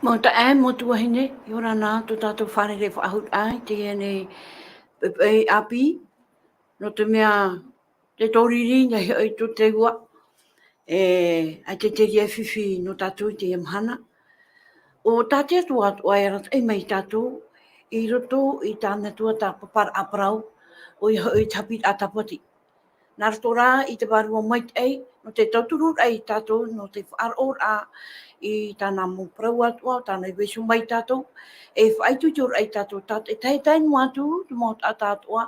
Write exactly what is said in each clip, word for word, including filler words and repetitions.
Mau taeaʻe, mau tuahine, ʻia ora na tō tātou fārerei faʻahou i teie nei poʻipoʻi ʻāpī, nō te mea te tōriri nei hoʻi tō te ua, e, ʻaita te reira e fifi nō tātou i teie mahana. ʻO tā te Atua atoʻa e arataʻi mai ia tātou, i roto i tāna tuatāpapa parau, ʻoia hoʻi te haʻapiʻiraʻa tāpati. Nā roto rā i te Vārua Maitaʻi, nō te tauturu ia tātou, nō te faʻaroʻo i tāna mau parau atoʻa, tāna i vaiiho mai ia tātou, e faʻaitoito ia tātou, tā te tahi tahi noa atu, te mau taʻata atoʻa,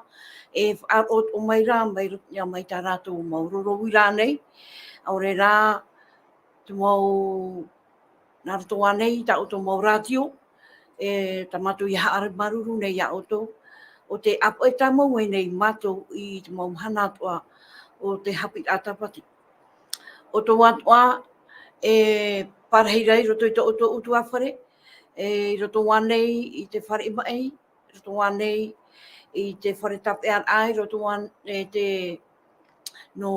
e faʻaroʻo atoʻa mai ra, mai roto ia mai tā rātou mau roro uira nei, ʻaore rā, te mau, nā roto ānei i tā ʻoutou mau rātio, e tā mātou ia haʻamāuruuru nei ia ʻoutou, ʻo tē ʻāpoʻi tāmau ai nei mātou i te mau mahana atoʻa o te haʻapiʻiraʻa tāpati. ʻO ʻoutou atoʻa e parahi ra i roto i tō ʻoutou ʻutuāfare, e i roto ānei i te fare maʻi, i roto ānei i te fare tāpeʻaraʻa, i roto ānei i te, nō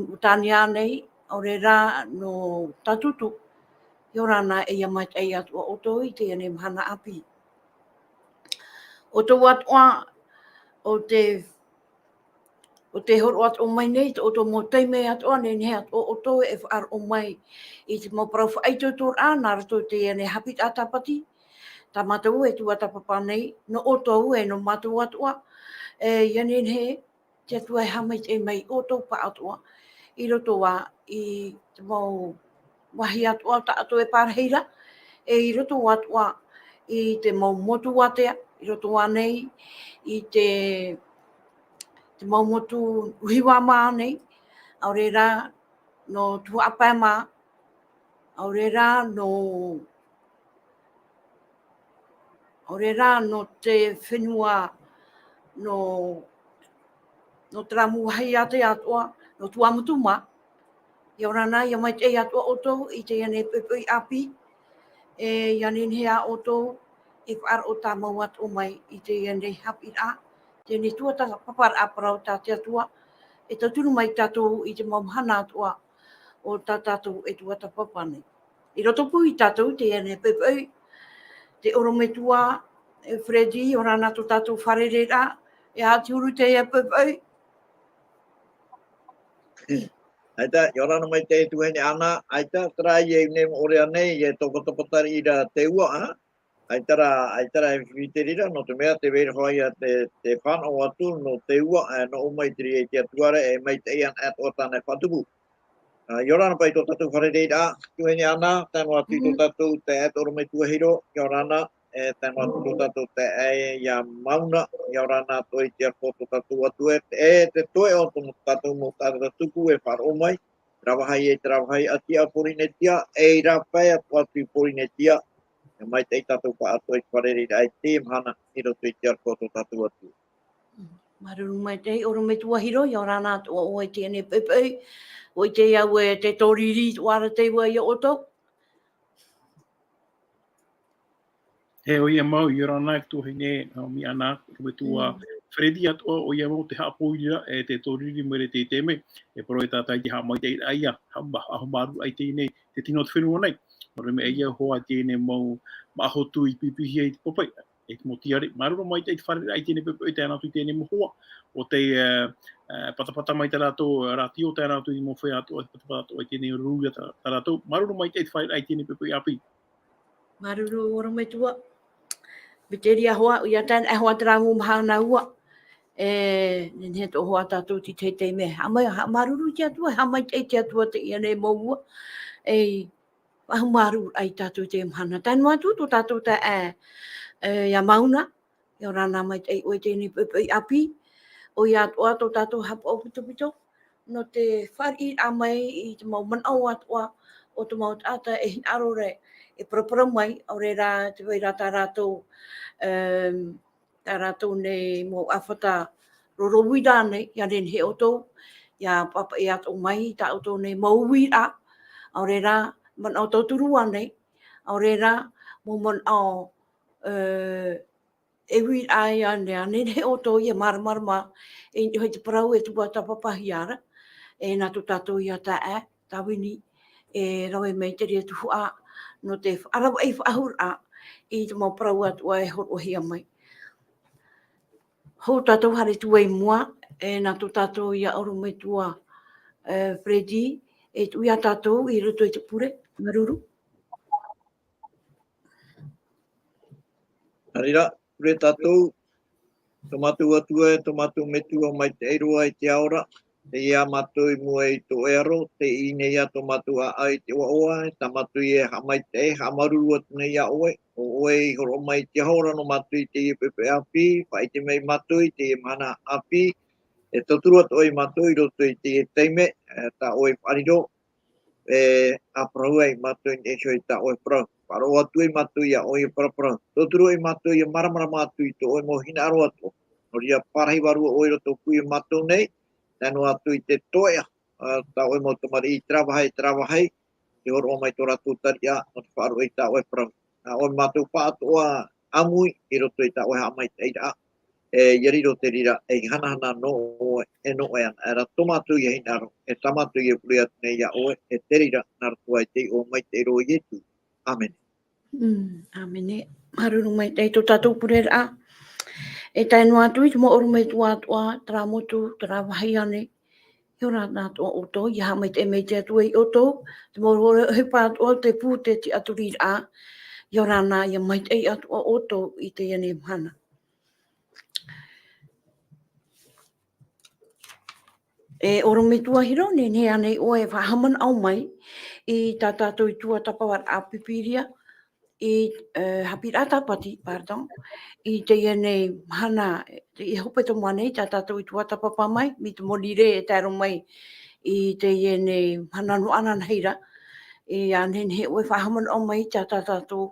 Nuʻutānia nei, ʻaore rā nō Tatutu, ʻia ora na e ʻia maitaʻi atoʻa ʻoutou i teie nei mahana ʻāpī. ʻO ʻoutou atoʻa, ʻo te, ʻo te hōroʻa atoʻa mai nei, tō ʻoutou mau taime atoʻa, nehenehe atoʻa ʻoutou e faʻaroʻo mai i te mau parau faʻaitoitoraʻa, nā roto i teie nei haʻapiʻiraʻa tāpati, tā mātou e tuatāpapa nei, nō ʻoutou e nō mātou atoʻa, e, ʻia nehenehe, te Atua e haʻamaitaʻi mai ia ʻoutou pāʻatoʻa, i roto ā i te mau vāhi atoʻa tā ʻoutou e parahi ra, e i roto atoʻa i te mau motu ātea, i roto ānei i te, te mau motu ʻuhiwā mā nei, ʻaore rā nō Tuhaʻa Pae mā, ʻaore rā nō, ʻaore rā nō te fenua, nō, nō terā mau vāhi ātea atoʻa, nō Tuamotu mā. ʻIa ora na, ʻia maitaʻi atoʻa ʻoutou i teie nei poʻipoʻi ʻāpī, e ʻia nehenehe ā ʻoutou e faʻaroʻo tāmau atoʻa mai i teie nei haʻapiʻiraʻa, teie nei tuatāpaparaʻa parau tā te Atua, e tauturu mai ia tātou i te mau mahana atoʻa o tā tātou e tuatāpapa nei. I roto pū ia tātou i teie nei poʻipoʻi, te ʻorometua, e Freddy, ʻia ora na tō tātou fārereiraʻa, e aha te huru i teie poʻipoʻi? ʻAita, ʻia ora na maitaʻi e tuahine Ana, ʻaita, terā ïa i ʻō nei, ʻore ānei, ʻia topatopa tari ra te ua, ā? ʻAita rā, ʻaita rā e fifi te reira, nō te mea tē vai ra hoʻi ia te, te fānaʻo atu, nō te ua, e, nō ʻō mai te reira i te Atua ra, e maitaʻi ana atoʻa tāna e faʻatupu. Ā, ʻia ora na paʻi tō tātou fārereiraʻa, tuahine Ana, tae noa atu i tō tātou taeaʻe ʻorometua Hiro, ʻia ora na, e, tae noa atu tō tātou taeaʻe ia Mauna, ʻia ora na atoʻa i te arataʻi o tō tātou Atua, e, e te toe o tō tātou mau taʻata tupu e faʻaroʻo mai, terā vāhi e terā vāhi ʻātiʻa Pōrīnetia, e i rāpae atu atu i Pōrīnetia, e maitaʻi tātou pāʻatoʻa i te fārereiraʻa i teie mahana i roto i te arataʻi o tō tātou Atua. Māuruuru maitaʻi, ʻorometua Hiro, ʻia ora na atoʻa ʻoe i teie nei poʻipoʻi, ʻua ʻite au ē te tōriri atoʻa ra te ua ia ʻoutou. E, ʻoia mau, ʻia ora na e te tuahine, ā, Ana, ʻorometua Freddy atoʻa, ʻoia mau te haʻapōiriraʻa, e te tōriri mai ra i teie taime, e parau e tātou i te haʻamaitaʻiraʻa ïa, haʻama-, haʻamāuruuru i teie nei, te tino o te fenua nei. Nō reira mea ʻia hoʻi teie nei mau māʻa hotu i pīpīhia i te pape, e te mau tiare. Māuruuru maitaʻi i te fārereiraʻa i teie nei poʻipoʻi, tae noa atu i teie nei mau hoa, ʻo tē, e, e, patapata mai tā rātou, e, rātio, tae noa atu i te mau feiā atoʻa, patapata atoʻa i teie nei ruru ia tā, tā rātou. Māuruuru maitaʻi i te fārereiraʻa i teie nei poʻipoʻi ʻāpī. Māuruuru ʻorometua. Mai te reira hoʻi, ʻoia tāna e hoʻi terā mau mahana ua. E, nehenehe atoʻa hoʻi tātou i teie taime. Haʻamā-, haʻamāuruuru i te Atua, haʻamaitaʻi i te Atua i teie nei mau ua. E, faʻahaʻamāuruuru ia tātou i teie mahana. Tae noa atu tō tātou taeaʻe, e, ia Mauna. ʻIa ora na maitaʻi ʻoe i teie nei poʻipoʻi ʻāpī. ʻOia atoʻa tō tātou haʻapaʻo pitopito, nō te fāriʻiraʻa mai i te mau manaʻo atoʻa o te mau taʻata e hinaʻaro ra e paraparau mai, ʻaore rā tē vai ra tā rātou, em, tā rātou nei mau ʻāfata roro uira nei, ʻia nehenehe ʻoutou ʻia pāpaʻi atoʻa mai i tā ʻoutou nei mau uiraʻa, ʻaore rā manaʻo tauturu ānei, ʻaore rā mau manaʻo, e, e uiraʻa ānei, ʻia nehenehe ʻoutou ʻia māramarama i niʻa i te parau e tuatāpapahia ra, e nā tō tātou ïa taeaʻe, Tāvini, e rave mai te reira tuhaʻa, nō te faʻaravaʻi faʻahou ra i te mau parau atoʻa e hōroʻahia mai. Hou tātou haere atu ai i mua, e nā tō tātou ïa ʻorometua, e, Freddy, e tuʻu ia tātou i roto i te pure, māuruuru. Nā reira, pure tātou, tō mātou Atua, e tō mātou Metua maitaʻi roa i te ao ra, tei ʻā mātou i mua i tō ʻoe aro, tei ʻī nei ā tō mātou ʻāʻau i te ʻoaʻoa, e tā mātou e haʻamaitaʻi, haʻamāuruuru atu nei iā ʻoe, ʻo ʻoe i hōroʻa mai i te aho ra nō mātou i teie poʻipoʻi ʻāpī, faʻaʻite mai mātou i teie mahana ʻāpī, e tauturu atoʻa ia mātou i roto i teie taime, e, tā ʻoe i faʻariro, e, ʻa parau ai mātou i niʻa iho i tā ʻoe parau. Faʻaroʻo atu ai mātou iā ʻoe i paraparau. Tauturu ai mātou ʻia māramarama atu i tō ʻoe mau hinaʻaro atoʻa. Nō reira, parahi vārua ʻoe i roto pū ia mātou nei, tae noa atu i te toeʻa, ā, tā ʻoe mau tamariʻi i terā vāhi, terā vāhi, i hōroʻa mai tō rātou tariʻa, nō te faʻaroʻo i tā ʻoe parau. Nā ʻoe mātou pāʻatoʻa ʻāmui i roto i tā ʻoe haʻamaitaʻiraʻa, e, ʻia riro te reira ei hanahana nō ʻoe, e nō ʻoe ana, e rā tō mātou ïa hinaʻaro, e tā mātou ïa pure atu nei iā ʻoe, e te reira, nā roto i te iʻoa maitaʻi roa o Ietu. ʻĀmene. Mm, ʻāmene. Māuruuru maitaʻi tō tātou pureraʻa. E tae noa atu i te mau ʻorometua atoʻa, terā motu, terā vāhi ānei. ʻIa ora na atoʻa ʻoutou, ʻia haʻamaitaʻi mai te Atua iā ʻoutou, te mau ʻohipa atoʻa, te pū, te tiʻaturiraʻa. ʻIa ora na, ʻia maitaʻi atoʻa ʻoutou i teie nei mahana. E ʻorometua Hiro, nehenehe ānei ʻoe e faʻahaʻamanaʻo mai i tā tātou i tuatāpaparaʻa Pīpīria, i, e, haʻapiʻiraʻa Tāpati, pardon, i teie nei mahana, i hepetoma nei, tā tātou i tuatāpapa mai, mai te mau rire e tae roa mai i teie nei mahana noa ananahi ra, ʻia nehenehe ʻoe e faʻahaʻamanaʻo mai i tā tātou,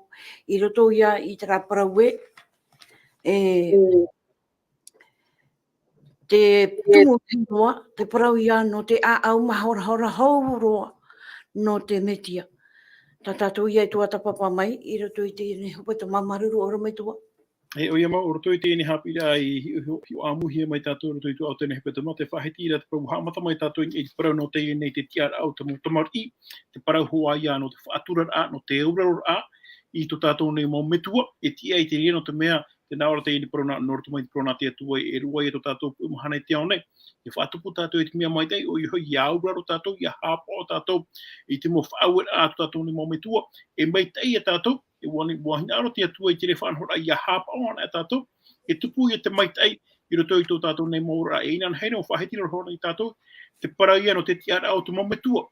i roto ïa i terā parau ē, e, te tumu te noa, te parau ïa nō te ʻāʻau mahorahora hou roa nō te Metia. Tā tātou ïa e tuatāpapa mai, i roto i teie nei hepetoma, māuruuru ʻorometua. E, ʻoia mau, i roto i teie nei haʻapiʻiraʻa i hiʻo, hiʻo, hiʻo ʻāmuihia mai tātou i roto i tuatāpapa o teie nei hepetoma, te faʻahiti ra te parau, haʻamata mai tātou i niʻa i te parau nō teie nei te tiʻaraʻa o te mau tamariʻi, te parau hoʻi ïa nō te faʻaturaʻa, nō te auraroraʻa, i tō tātou nei mau metua, e tiʻa i te reira nō te mea, tē nā ʻō ra teie nei parau nā, nō roto mai te parau nā te Atua, e roaʻa ïa tō tātou puʻe mahana i te ao nei. ʻIa faʻatupu tātou i te mea maitaʻi, ʻoia hoʻi, ʻia auraro tātou, ʻia haʻapaʻo tātou i te mau faʻaueraʻa a tō tātou nei mau metua, e maitaʻi ia tātou, e ʻua, ʻua hinaʻaro te Atua i te reira faʻanahoraʻa ʻia haʻapaʻo ana tātou, e tupu ia te maitaʻi i roto i tō tātou nei mau oraraʻa, e inanahi ra ʻua faʻahiti ra hoʻi tātou, te parau ïa nō te tiʻaraʻa o te mau metua.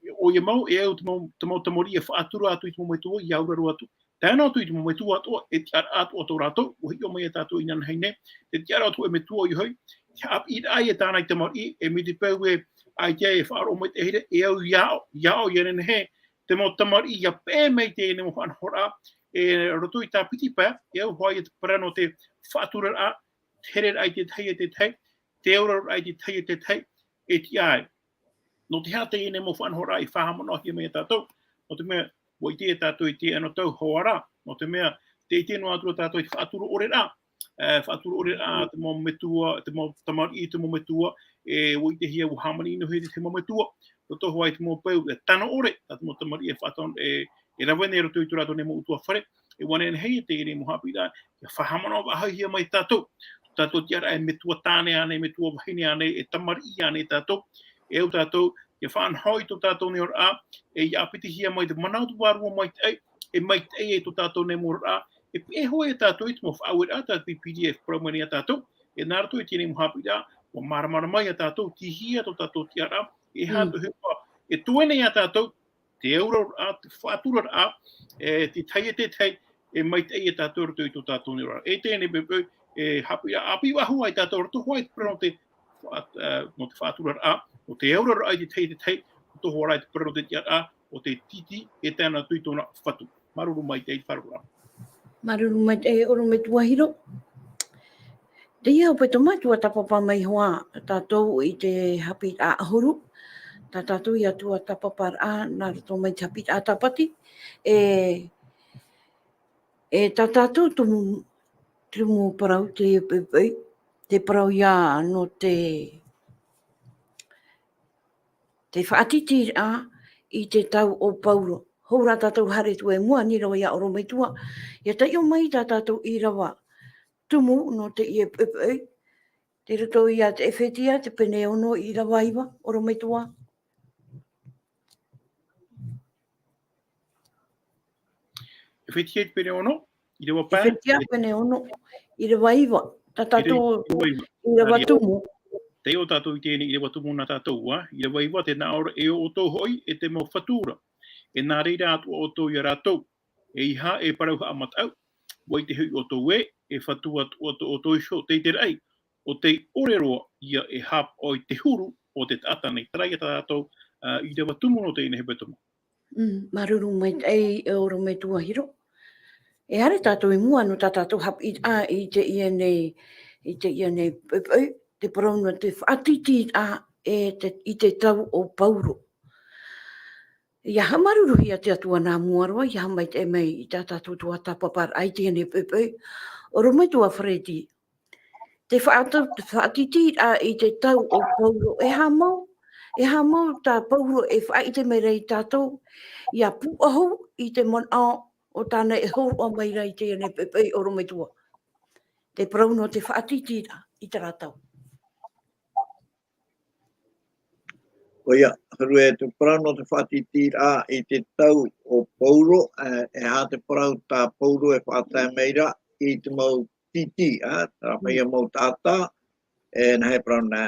ʻOia mau, e au te mau, te mau tamariʻi e faʻatura atu i te mau metua, ʻia auraro atu, tae noa atu i te mau metua atoʻa, e tiʻaraʻa atoʻa tō rātou, ʻua hiʻo mai ia tātou inanahi nei, te tiʻaraʻa o te hōʻē metua ʻoia hoʻi, te haʻapiʻiraʻa ia tāna i te tamariʻi, e mai te peu ē, ʻaita e faʻaroʻo mai te here, e au ʻia aʻo, ʻia aʻo ʻia nehenehe, te mau tamariʻi ʻia peʻe mai i teie nei mau faʻanahoraʻa, e roto i tā piti pae, e au hoʻi ia te parau nō te faʻaturaraʻa, te hereraʻa i te tahi e te tahi, te auraroraʻa i te tahi e te tahi, e tiʻa ai. Nō te aha teie nei mau faʻanahoraʻa i faʻahaʻamanaʻohia mai ia tātou? Nō te mea, ʻua ʻite ia tātou i te anotau hoʻi ra, nō te mea, tē ʻite noa atu ra tātou i te faʻatura ʻore ra, e, faʻatura ʻore ra, te mau metua, te mau tamariʻi, te mau metua, e, ʻua ʻitehia, ʻua hāmani noa i te mau metua, roto hoʻi i te mau peu, e tano ʻore, tā te mau tamariʻi e faʻatano, e, e rave nei roto i tō rātou nei mau ʻutuāfare, e ʻua nehenehe ia teie nei mau haʻapiʻiraʻa, ʻia faʻahaʻamanaʻo faʻahouhia mai tātou, tātou tiʻaraʻa e metua tāne ānei, metua vahine ānei, e tamariʻi ānei tātou, e au tātou, ʻia faʻanaho i tō tātou nei oraraʻa, e ʻia ʻāpitihia mai te manaʻo vārua maitaʻi, e maitaʻi ai tō tātou nei mau oraraʻa, e peʻe hoʻi ia tātou i te mau faʻaueraʻa tā te Pīpīria e parau mai nei ia tātou, e nā roto i teie nei mau haʻapiʻiraʻa, ʻua māramarama ia tātou, tīhia tō tātou tiʻaraʻa, e aha te ʻohipa e toe nei ia tātou, te auraroraʻa, te faʻaturaraʻa, e, te tahi e te tahi, e maitaʻi e tātou roto i tō tātou nei oraraʻa. E teie nei poʻipoʻi, e haʻapiʻiraʻa ʻāpī faʻahou ai tātou, ʻaita hoʻi te parau nō te faʻa-, ā, nō te faʻaturaraʻa, nō te auraraʻa i te tahi, te tahi, ʻaita hoʻi rā te parau nō te tiʻaraʻa, ʻo te tītī e tae noa atu i tōna fatu. Māuruuru maitaʻi i te faʻaroʻoraʻa. Māuruuru maitaʻi, e ʻorometua Hiro. Teie hopeʻa mai, tuatāpapa mai hoʻi tātou i te haʻapiʻiraʻa ʻahuru. Tā tātou ia tuatāpaparaʻa, nā roto mai te haʻapiʻiraʻa Tāpati. E, e tā tātou tumu, tumu parau te poʻipoʻi, te parau ia nō te, te faʻatītīraʻa i te tau o Pauro. Hou rā tātou haere atu i mua, nā reira ia ʻorometua. Ia taiʻo mai tā tātou ʻīrava tumu nō teie poʻipoʻi. Tei roto ia te ʻEfetia, te pene ono, ʻīrava iva, ʻorometua. ʻEfetia te pene ono, ʻīrava pae. ʻEfetia pene ono, ʻīrava iva. Tā tātou ʻīrava, ʻīrava tumu. Taiʻo tātou i teie nei ʻīrava tumu nā tātou, ā, ʻīrava iva, tē nā ʻō ra, e ʻo ʻoutou hoʻi, e te mau fatu ra. E nā reira atoʻa ʻoutou ia rātou. ʻEiaha e parau haʻamataʻu. ʻUa ʻite hoʻi ʻoutou ē, e fatu atoʻa tō ʻoutou iho, tei te raʻi, ʻo tei ʻore roa ia e haʻapaʻo i te huru o te taʻata nei. Terā ia tā tātou, ā, ʻīrava tumu nō teie nei hepetoma. Mm, māuruuru maitaʻi, e ʻorometua Hiro. E haere tātou i mua nō tā tātou haʻapiʻiraʻa i teie nei, i teie nei poʻipoʻi, te parau nō te faʻatītīraʻa e te, i te tau o Pauro. Ia haʻamāuruuruhia te Atua nā mua roa, ia haʻamaitaʻi mai i tā tātou tuatāpaparaʻa i teie nei poʻipoʻi. ʻOrometua Fredi, te faʻata-, te faʻatītīraʻa i te tau o Pauro, e aha mau, e aha mau tā Pauro e faʻaʻite mai ra ia tātou, ia pūʻohu i te manaʻo o tāna e hōroʻa mai ra i teie nei poʻipoʻi, ʻorometua. Te parau nō te faʻatītīraʻa i terā tau. ʻOia, huru e te parau nō te faʻatītīraʻa i te tau o Pauro, e, e aha te parau tā Pauro e faʻatae mai ra i te mau tītī, ā, terā paʻi ia mau taʻata, e, nāhea e parau nā,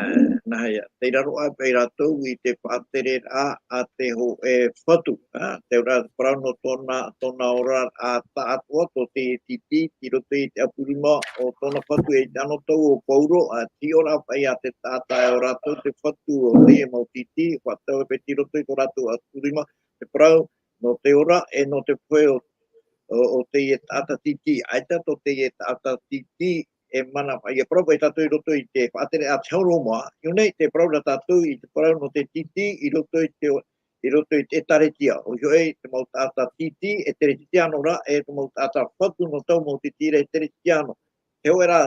nāhea. Tei raro aʻe paʻi rātou i te faʻatereraʻa a te hōʻē fatu, ā, te reira te parau nō tōna, tōna oraraʻa taʻatoʻa, tō teie tītī, i roto i te ʻapu rima o tōna fatu, e te anotau o Pauro, ā, te hiʻoraʻa paʻi a te taʻata e ʻo rātou te fatu o teie mau tītī, faʻatau paʻi i roto i tō rātou ʻapu rima, te parau nō te ora, e nō te pohe o, o, o teie taʻata tītī. ʻAita tō teie taʻata tītī, e mana paʻi ia parau paʻi tātou i roto i te faʻatere a te hau Roma, i ʻō nei te parau ra tātou i te parau nō te tītī i roto i te, i roto i te ʻĒtārētia. ʻOia hoʻi, te mau taʻata tītī, ʻĒtārētia noa ra, e te mau taʻata fatu nō taua mau tītī ra, ʻĒtārētia noa. Te hōʻē rā,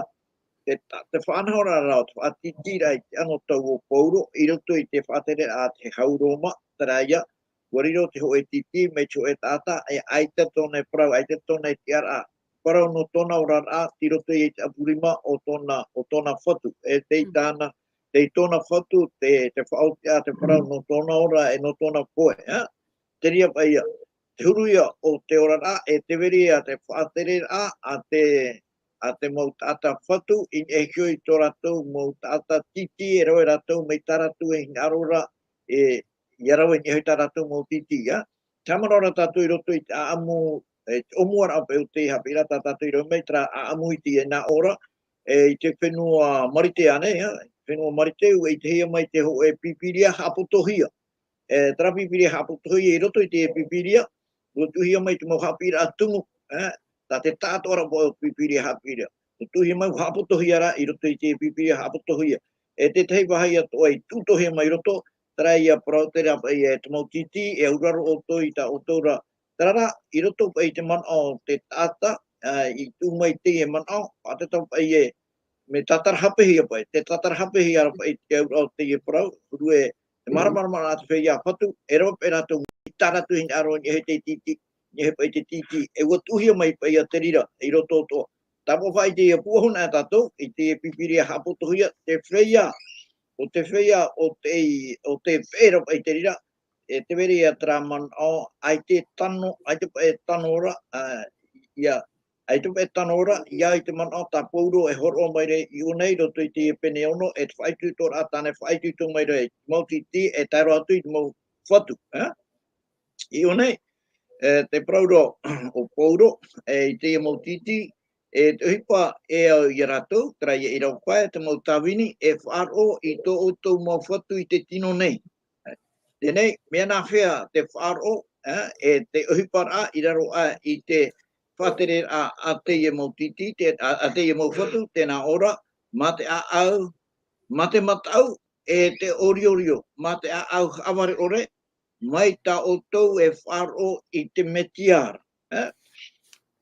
te ta-, te faʻanahoraʻa ra, te faʻatītīraʻa i te anotau o Pauro, i roto i te faʻatere a te hau Roma, terā ia, ʻua riro te hōʻē tītī mai te hōʻē taʻata, e ʻaita tōna e parau, ʻaita tōna e tiʻaraʻa, parau nō tōna oraraʻa, i roto i te ʻapu rima o tōna, o tōna fatu, e tei tāna, tei tōna fatu, te, te faʻaoti a te parau nō tōna ora, e nō tōna pohe, ā? Te reira paʻi ia, te huru ia o te oraraʻa, e te vai ra ia te faʻatereraʻa, a te, a te mau taʻata fatu, i niʻa iho i tō rātou mau taʻata tītī, e rave rātou mai tā rātou e hinaʻaro ra, e, ʻia rave i niʻa iho i tā rātou mau tītī, ā. Te haʻamanaʻo ra tātou i roto i te ʻāʻamu, e, te ʻōmuaraʻa paʻi o te haʻapiʻiraʻa tā tātou i rave mai, terā ʻāʻamu i te nā ora, e, i te fenua Marite ānei, ā, fenua Marite, ʻua ʻitehia mai te hōʻē Pīpīria haʻapotohia. E, terā Pīpīria haʻapotohia, i roto i te Pīpīria, ʻua tuʻuhia mai te mau haʻapiʻiraʻa tumu, e, tā te taʻatoʻaraʻa o Pīpīria haʻapiʻiraʻa. ʻUa tuʻuhia mai, haʻapotohia ra, i roto i te Pīpīria haʻapotohia. E te tahi vāhi atoʻa i tuʻutohia mai i roto, terā ia parau terā paʻi e te mau tītī, e auraro ʻoutou i tā ʻoutou ra. Terā rā, i roto paʻi i te manaʻo o te taʻata, ā, i tuʻu mai teie manaʻo, faʻatereraʻa paʻi e, mea tātarahapehia paʻi, te tātarahapehia ra paʻi te auraʻa o teie parau, huru e, te māramarama ra te feiā fatu, e rave paʻi rātou, i tā rātou hinaʻaro i niʻa iho i te tītī, i niʻa iho paʻi i te tītī, e ʻua tuʻuhia mai paʻi ia te reira, i roto atoʻa. Tāpaʻo faʻaʻite ia pūʻohu na tātou, i te Pīpīria haʻapotohia, te feiā, ʻo te feiā, ʻo te, ʻo te peʻe ra paʻi te reira, e te vai ra ia terā manaʻo, ʻaita e tano, ʻaita paʻi e tano ra, ā, ia, ʻaita paʻi e tano ra, ia i te manaʻo tā Pauro e hōroʻa mai ra i ʻō nei, i roto i te pene ono, e te faʻaitoitoraʻa tāna e faʻaitoito mai ra i te mau tītī, e tae roa atu i te mau fatu, ā? I ʻō nei, e, te parau ra o Pauro, e, i teie mau tītī, e te ʻohipa e au ia rātou, terā ia i rave paʻi, te mau tāvini, e faʻaroʻo i tō ʻoutou mau fatu i te tino nei. Teie nei, mea nāfea te faʻaroʻo, e, e te ʻohiparaʻa i raro aʻe i te faʻatereraʻa a teie mau tītī, te, a, a teie mau fatu, tē nā ʻō ra, mā te ʻāʻau, mā te mataʻu, e te ʻoriorio, mā te ʻāʻau haʻavare ʻore, mai tā ʻoutou e faʻaroʻo i te Mesia ra. E?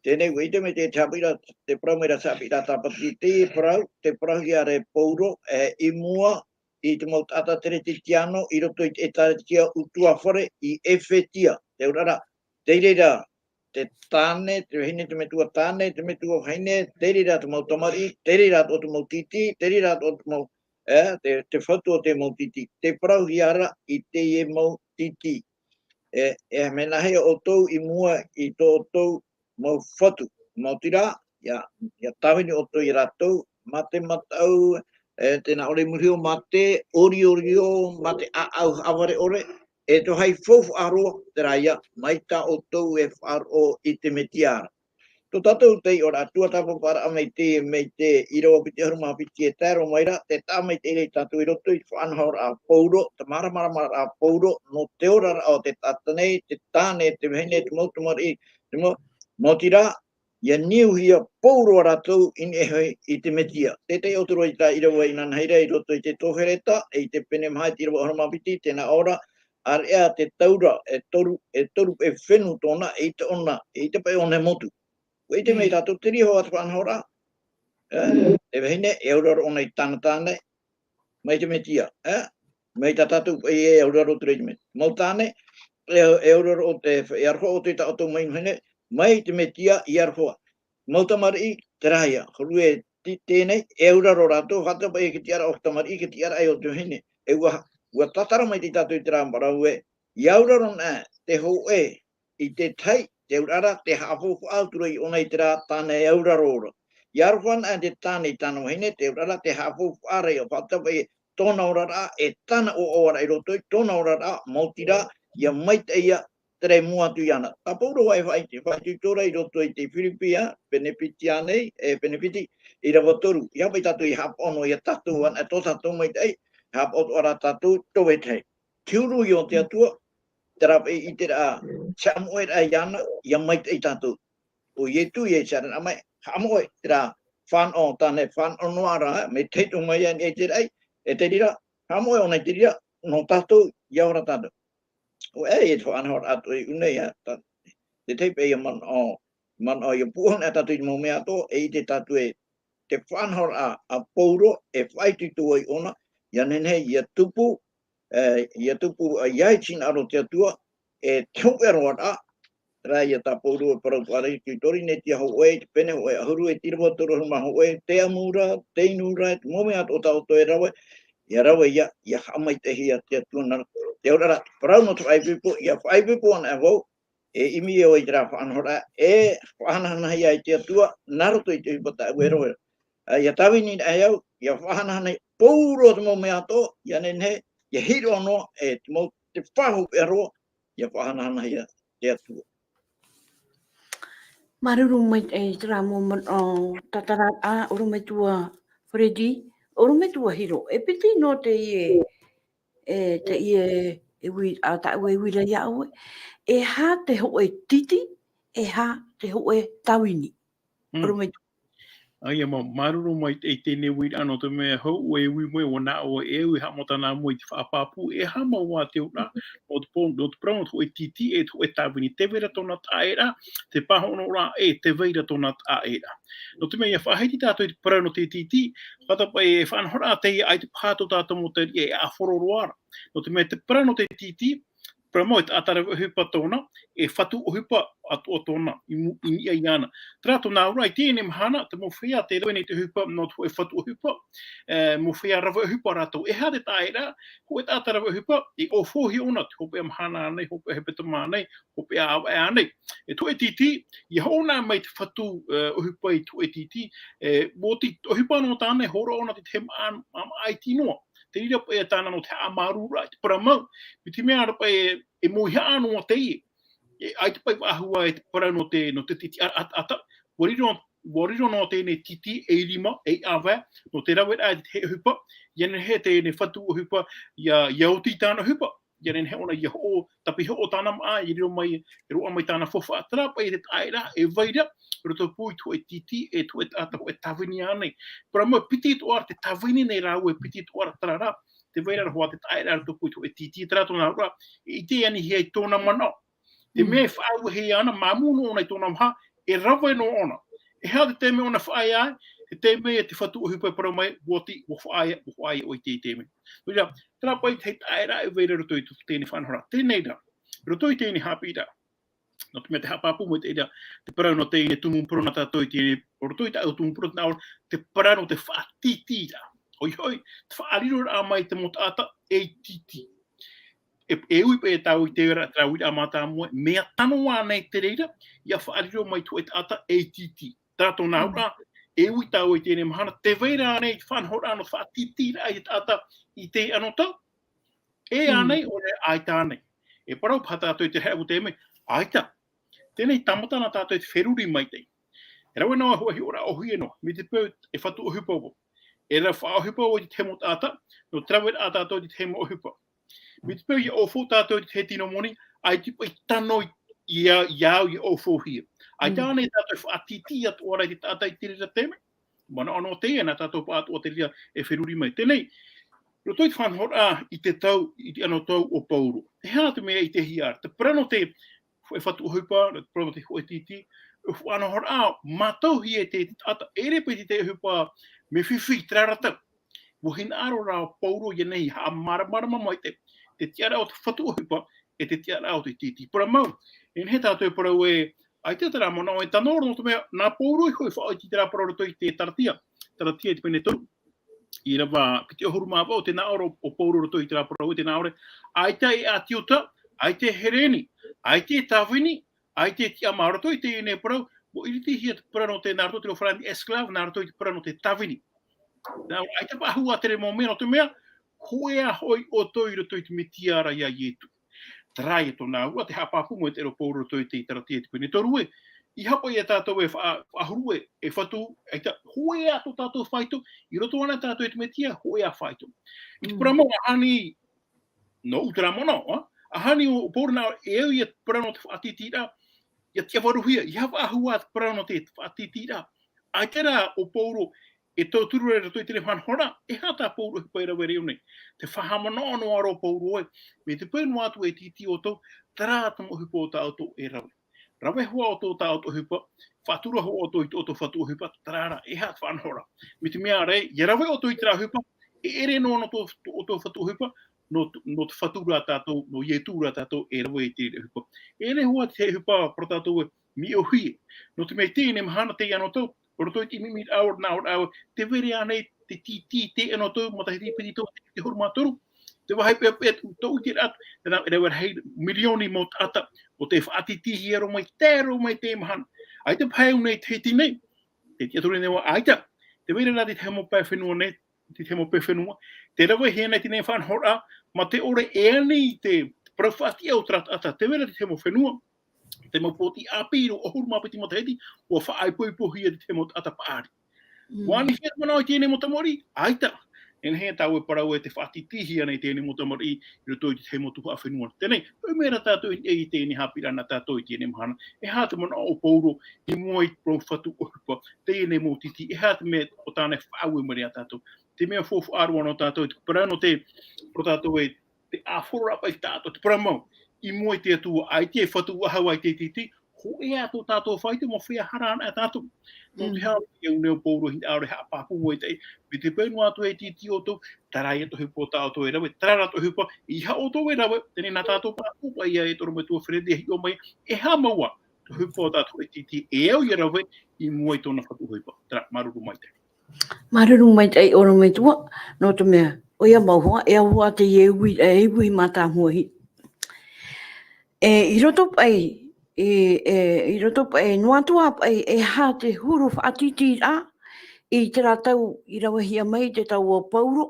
Teie nei, ʻua ʻite mai te, te haʻapiʻiraʻa, te parau mai ra te haʻapiʻiraʻa tāpati, te parau, te parauhia ra e Pauro, e, i mua i te mau taʻata Keresetiano i roto i te ʻēkālesia ʻutuāfare i Efetia. Te auraʻa ra, tei reira te tāne, te vahine, te metua tāne, te metua vahine, tei reira te mau tamariʻi, tei reira atoʻa te mau tītī, tei reira atoʻa te mau, e, te, te fatu o te mau tītī. Te parauhia ra i teie mau tītī. E, e mea nāhea ʻoutou i mua i tō ʻoutou mau fatu. Maoti rā, ia, ia tāvini ʻoutou ia rātou, mā te mataʻu, e, tē nā ʻō ra i muri iho, mā te ʻoriorio, mā te ʻāʻau haʻavare ʻore, e te vāhi faufaʻa roa, terā ia, mai tā ʻoutou e faʻaroʻo i te Mesia ra. Tō tātou taiʻoraʻa tuatāpaparaʻa mai te, mai te ʻīrava piti ʻahuru mā piti e tae roa mai ra, tē taʻa maitaʻi ra ia tātou i roto i te faʻanahoraʻa a Pauro, te māramarama a Pauro, nō te oraraʻa o te taʻata nei, te tāne, te vahine, te mau tamariʻi, te mau, maoti rā, ia niuhia pauroa rātou i niʻa iho i te Mesia. Teie atu ra i tā ʻīrava inanahi ra i roto i te Tohereta, e i te pene maha i te ʻīrava ʻahuru mā piti, tē nā ʻō ra, ʻāreʻa te taura, e toru, e toru paʻi fenu tōna, e ʻite ʻōna, e ʻite paʻi ʻōna e motu. ʻUa ʻite mai tātou te reira hoʻi te faʻanahoraʻa, e, e vahine, e auraro ʻōna i tāna tāne, mai te Mesia, e? Mai tā tātou paʻi e auraro atu ra i te Mesia. Mau tāne, e, e auraro ʻo te, e aroha ʻo te tā ʻoutou mau vahine, mai te Mesia i aroha. Mau tamariʻi, terā ia, hōʻē ti-, teie nei, e auraro rātou, faʻataʻa paʻi e te tiʻaraʻa o te tamariʻi, e te tiʻaraʻa o te vahine. E ʻua, ʻua tātara maitaʻi tātou i terā parau ē, ia auraro na te hōʻē, i te tahi, te auraʻa ra, tē haʻafaufaʻa atu ra ʻōna i terā tāne e auraro ra. Ia aroha na te tāne i tāna vahine, te auraʻa ra, tē haʻafaufaʻa ra ia faʻataʻa paʻi tōna oraraʻa, e tāna ʻoaʻoaraʻa i roto i tōna oraraʻa, maoti rā, ia maitaʻi ia terā i mua atu iāna. Tā Pauro e faʻaʻite, faʻaʻite atu ra i roto i te Firipi, pene piti ānei, e pene piti, ʻīrava toru. ʻIa paʻi tātou i haʻapaʻo noa ia tātou anaʻe tō tātou maitaʻi, haʻapaʻo atoʻa ra tātou tō vetahi. Te huru ia o te Atua, terā paʻi i terā, te haʻamoʻeraʻa iāna, ʻia maitaʻi tātou. ʻO Ietu, ʻia haere mai, haʻamoʻe, terā fānaʻo, tāna e fānaʻo noa ra, mai te tau mai ai i te raʻi, e te reira, haʻamoʻe ʻōna i te reira, nō tātou, ʻia ora tātou. ʻO ʻoe, e te faʻanahoraʻa atoʻa i ʻō nei, ā, tā, te tahi paʻi ʻia manaʻo, manaʻo ʻia pūʻohu na tātou i te mau mea atoʻa, e ʻite tātou ē, te faʻanahoraʻa a Pauro, e faʻaitoito ai ʻōna, ʻia nehenehe, ʻia tupu, e, ʻia tupu, e, ʻia hinaʻaro te Atua, e te hopeʻa roa ra, terā ia tā Pauro e parau atu ra i te Korinetia hōʻē, te pene hōʻē ʻahuru, e te ʻīrava toru ʻahuru mā hōʻē, te ʻamu ra, te inu ra, te mau mea atoʻa tā ʻoutou e rave, ʻia rave ia, ʻia haʻamaitaʻihia te Atua nā, te auraʻa ra, parau nō te faʻaipoipo, ʻia faʻaipoipo anaʻe vau, e ʻimi au i terā faʻanahoraʻa, e faʻahanahanahia ai te Atua, nā roto i te ʻohipa tāʻu e rave ra. Ā, ʻia tāvini anaʻe au, ʻia faʻahanahana pauroa te mau mea atoʻa, ʻia nehenehe, ʻia hiroʻa noa, e te mau, te faʻahopeʻa roa, ʻia faʻahanahanahia te Atua. Māuruuru maitaʻi i terā mau manaʻo tātararaʻa, ʻorometua Freddy, ʻorometua Hiro. E piti noa teie, e, teie, e ui, ā, tāʻu e ui ra iā ʻoe. E aha te hōʻē tītī, e aha te hōʻē tāvini. Mm. ʻOrometua. ʻAita mau, māuruuru maitaʻi i teie nei uiraʻa nō te mea hou, e ui mai, ʻua nā ʻoe e ui, haʻamatana mai i te faʻapāpū, e aha mau ā te auraʻa, nō te pō-, nō te parau, nō te hōʻē tītī, e te hōʻē tāvini, tē vai ra tōna taʻaʻēraʻa, te pāhonoraʻa, e tē vai ra tōna taʻaʻēraʻa. Nō te mea ʻia faʻahiti tātou i te parau nō te tītī, faʻataʻa paʻi e faʻanahoraʻa teie ʻaita paha tō tātou mau tariʻi e ʻāfaro roa ra. Nō te mea te parau nō te tītī, parau mau e taʻata rave ʻohipa tōna, e fatu ʻohipa atoʻa tōna, i mu-, i niʻa iāna. Terā tōna auraʻa i teie nei mahana, te mau feiā tē rave nei te ʻohipa, nō te hōʻē fatu ʻohipa, e, mau feiā rave ʻohipa rātou. E aha te taʻaʻēraʻa, hōʻē taʻata rave ʻohipa, e ʻōfouhia ʻōna, te hopeʻa mahana ānei, hopeʻa hepetoma ānei, hopeʻa ʻāvaʻe ānei. E te hōʻē tītī, ʻia hoʻo na mai te fatu, e, ʻohipa i te hōʻē tītī, e, ʻua oti, ʻohipa noa tāna, e hōroʻa ʻōna i te tahi māʻa, māʻa iti noa. Te reira paʻi e tāna nō te haʻamāuruururaʻa i te parau mau, mai te mea ra paʻi e, e mauihaʻa noa teie. E, ʻaita paʻi faʻahou ā e te parau nō te, nō te tītīraʻa ʻataʻata, ʻua riro, ʻua riro noa teie tītī ei rima, ei ʻāvae, nō te raveraʻa i te tahi ʻohipa, ʻia nehenehe teie fatu ʻohipa, ʻia, ʻia oti i tāna ʻohipa, ʻia nehenehe ʻōna ʻia hoʻo, tāpiri hoʻo tāna māʻa, ʻia riro mai, e roaʻa mai tāna faufaʻa, terā paʻi te taʻeraʻa, e vai ra, i roto pū i te hōʻē tītī, e te hōʻē taʻata, hōʻē tāvini ānei. Parau mau piti atoʻa ra te tāvini nei rāua, e piti atoʻa ra terā rā, tē vai ra hoʻi te taʻeraʻa i roto pū i te hōʻē tītī, terā tōna auraʻa, e ʻite anihia i tōna manaʻo. Te Mm. mea e faʻauehia ana, māmū noa ʻōna i tōna maha, e rave noa ʻōna. E aha te taime ʻōna e faʻaea ai, te taime e te fatu ʻohipa e parau mai, ʻua oti, ʻua faʻaea, ʻua faʻaea ʻoe i te, i te mea. Nō reira, terā paʻi te taʻeraʻa e vai ra i roto i tō teie faʻanahoraʻa. Teie nei rā, i roto i teie haʻapiʻiraʻa. Nō te mea tē haʻapāpū mai teie rā, te parau nō teie tumu parau nā tātou i teie, i roto i tāʻu tumu parau nā ʻō, te parau nō te faʻatītīraʻa. ʻOia hoʻi, te faʻariroraʻa mai te mau taʻata ei tītī. E, e ui paʻi tātou i te ra, terā uiraʻa mātāmua, mea tano ānei te reira, ʻia faʻariro mai te hōʻē taʻata ei tītī. Terā tōna Mm. auraʻa, e ui tātou i teie mahana, tē vai ra ānei te faʻanahoraʻa nō te faʻatītīraʻa i te taʻata i teie anotau? E Mm. ānei, ʻaore ʻaita ānei. E parau paha tātou i te hea ʻū taime, ʻaita. Teie nei tāmata na tātou i te feruri maitaʻi. E rave noa hōʻē hiʻoraʻa ʻōhie noa, mai te peu e fatu ʻohipa vau. E rave faʻaʻohipa vau i te tahi mau taʻata, nō te raveraʻa tātou i te tahi mau ʻohipa. Mai te peu ʻia ʻaufau tātou i te tahi tino moni, ʻaita paʻi tano i, i au, ʻia ʻaufaʻohia. ʻAita Mm. ānei tātou e faʻatītī atoʻa ra i te taʻata i te reira taime. Manaʻo noa teie, nā tātou pāʻatoʻa te reira e feruri mai. Teie nei, roto i te faʻanahoraʻa i te tau, i te anotau o Pauro. E aha te mea i ʻitehia ra, te parau nō te, e fatu ʻohipa, te parau nō te hōʻē tītī, e faʻanahoraʻa mātauhia e te, te taʻata, e ʻere paʻi te, te ʻohipa mea fifi, terā ra tau. ʻUa hinaʻaro rā ʻo Pauro ʻia nehenehe e haʻamāramarama mai te, te tiʻaraʻa o te fatu ʻohipa, e te tiʻaraʻa o te tītī. Parau mau, e nehenehe tātou e parau ē, ʻaita terā manaʻo e tano ra nō te mea, nā Pauro iho e faʻaoti terā parau roto i te Taratia. Taratia i te pene toru. ʻĪrava piti ʻahuru mā vaʻu, te nā ʻō ra ʻo Pauro roto i terā parau, te nā ʻō ra, ʻaita e ʻĀti Iuta, ʻaita e Hereni, ʻaita e tāvini, ʻaita e tiʻamā, roto i teie nei parau, ʻua ʻiritihia te parau nō te nā roto te reo farāni esclave, nā roto i te parau nō te tāvini. Nā, ʻaita faʻahou ā terā mau mea, nō te mea, hōʻē ā hoʻi ʻoutou i roto i te Metia ra ia Ietu. Terā ia tōna auraʻa, te haʻapāpū mai te reo Pauro roto i te Taratia i te pene toru ē, ʻeiaha paʻi ia tātou e faʻa-, faʻahuru ē, e fatu, ʻaita, hōʻē ā tō tātou faito, i roto anaʻe tātou i te Metia, hōʻē ā faito. I te Mm. parau mau, ʻaʻani, nō ʻu terā manaʻo, ā? ʻAʻani ʻo Pauro nā, e au ia te parau nō te faʻatītīraʻa, ʻia tiʻavaruhia, ʻeiaha faʻahou ā te parau nō te faʻatītīraʻa. ʻAita rā ʻo Pauro, e tauturu ra i roto i teie faʻanahoraʻa, e aha tā Pauro e ʻohipa e rave ra i ʻō nei. Te faʻahaʻamanaʻo noa ra ʻo Pauro ē, mai te peu noa atu e tītī ʻoutou, terā te mau ʻohipa o tā ʻoutou e rave. Rave hoʻi ʻoutou tā ʻoutou ʻohipa, faʻatura hoʻi ʻoutou i tō ʻoutou fatu ʻohipa, terā rā, e aha te faʻanahoraʻa. Mai te mea ra, ʻia rave ʻoutou i terā ʻohipa, e ʻere noa nō tō, tō ʻoutou fatu ʻohipa, nō, nō te Fatu rā tātou, nō Ietu rā tātou e rave i te reira ʻohipa. E ʻere hoʻi te ʻohipa, parau tātou ē, mea ʻōhie. Nō te mea i teie mahana, teie anotau, roto i te ʻimiraʻa nā ʻō ra, tē vai ra ānei te tītī i teie anotau, matahiti piti tau, te ʻahuru mā toru, te vāhi peʻapeʻa tō, tō ʻoe te rā, tē nā, e rave rahi mirioni mau taʻata, ʻo tē faʻatītīhia roa mai, tae roa mai i teie mahana. ʻAita paha e au nei te hiti nei, te tiʻaturi nei vau, ʻaita, tē vai ra rā te tahi mau pae fenua nei, te tahi mau pae fenua, tē ravehia nei teie faʻanahoraʻa, mā te ʻore e ani i te parau faʻatiʻa o terā taʻata, tē vai ra te tahi mau fenua, te mau pōti ʻāpī i roto ʻahuru mā piti matahiti, ʻua faʻaipoipohia te tahi mau taʻata paʻari. Mm. ʻUa anihia te manaʻo i teie mau tamariʻi, ʻaita. E nehenehe tāua e parau ē tē faʻatītīhia nei teie mau tamariʻi i roto i te tahi mau tuhaʻa fenua. Teie nei, paʻi mea rā tātou i, i teie haʻapiʻiraʻa nā tātou i teie mahana. E aha te manaʻo o Pauro i mua i te parau fatu ʻohipa, teie mau tītī, e aha te mea ʻo tāna e faʻaue mai ra ia tātou. Te mea faufaʻa roa nō tātou, te parau nō te, parau tātou ē, te ʻāfaro ra paʻi tā tātou, te parau mau, i mua i te Atua, ʻaita e fatu faʻahou ā i te tītī, hōʻē ā tō tātou faito, mea feiā hara anaʻe tātou. Nō te Mm. aha, e au nei ʻo Pauro hinaʻaro e haʻapāpū mai teie, mai te peu noa atu e tītī ʻoutou, terā ia te ʻohipa tā ʻoutou e rave, terā rā te ʻohipa, ʻeiaha ʻoutou e rave, teie nei nā tātou pāʻatoʻa ia e te ʻorometua Fred e hiʻo mai, e aha mau ā te ʻohipa tā tātou e tītī, e au ia rave, i mua i tōna fatu ʻohipa. Terā, māuruuru maitaʻi. Māuruuru maitaʻi ʻorometua, nō te mea, ʻoia mau hoʻi, e au hoʻi teie ui, e ui mātāmua hia. E, i roto paʻi, e, e, i roto paʻi, noa atu ā paʻi, e aha te huru faʻatītīraʻa, i terā tau i ravehia mai, te tau o Pauro.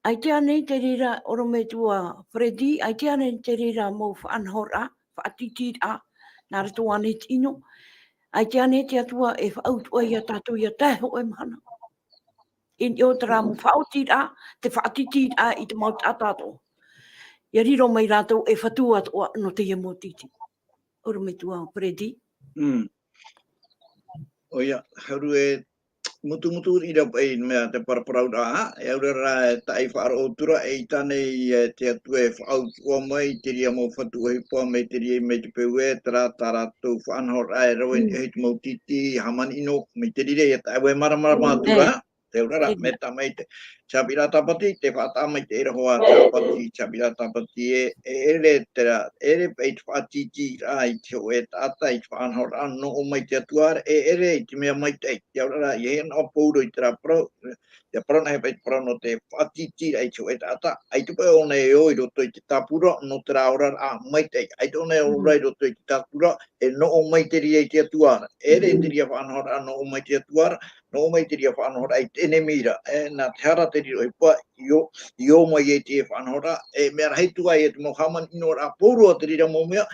ʻAita ānei te reira ʻorometua Fred, ʻaita ānei te reira mau faʻanahoraʻa, faʻatītīraʻa, nā roto ānei i te ʻino, ʻaita ānei te Atua e faʻautuʻa ia tātou ia tae hōʻē mahana. I niʻa i terā mau faʻaotiraʻa, te faʻatītīraʻa i te mau taʻata atoʻa. ʻIa riro mai rātou e fatu atoʻa nō teie mau tītī. ʻOia, metua Freddy. Mm. ʻOia, haru e mutumutu ʻia paʻi mea te paraparauraʻa, e aura rā e taʻi faʻaroʻo atu ra, eʻita ānei e te Atua e faʻautuʻa mai i te reira mau fatu ʻohipa mai te reira mai te peu ē, terā tā rātou faʻanahoraʻa e rave i niʻa i te mau tītī, hāmani ʻino, mai te reira ʻia taʻi ʻoe māramarama atu ra, te aura rā, mai tā mai te, te haʻapiʻiraʻa tāpati, te faʻataʻa mai te ʻēraʻa hoa tāpati, te haʻapiʻiraʻa tāpati e, e ʻere terā, e ʻere paʻi te faʻatītīraʻa i te hōʻē taʻata, i te faʻanahoraʻa, nō ʻō mai te Atua ra, e ʻere i te mea maitaʻi, te aura rā, ʻia hiʻo noa Pauro i terā parau, ʻia parau na e paʻi te parau nō te faʻatītīraʻa i te hōʻē taʻata, ʻaita paʻi ʻōna e ō i roto i te tāpura, nō terā oraraʻa maitaʻi, ʻaita ʻōna e ō ra i roto i te tāpura, e nō ʻō mai te reira i te Atua ra, e ʻere te reira faʻanahoraʻa nō ʻō mai te Atua ra, nō ʻō mai te reira faʻanahoraʻa i te ʻenemi ra, e, nā te hara te riro ʻohipa, ʻia ō, ʻia ō mai ai te faʻanahoraʻa, e mea rahi atu ai e te mau hāmani ʻino ra, Pauro te reira mau mea,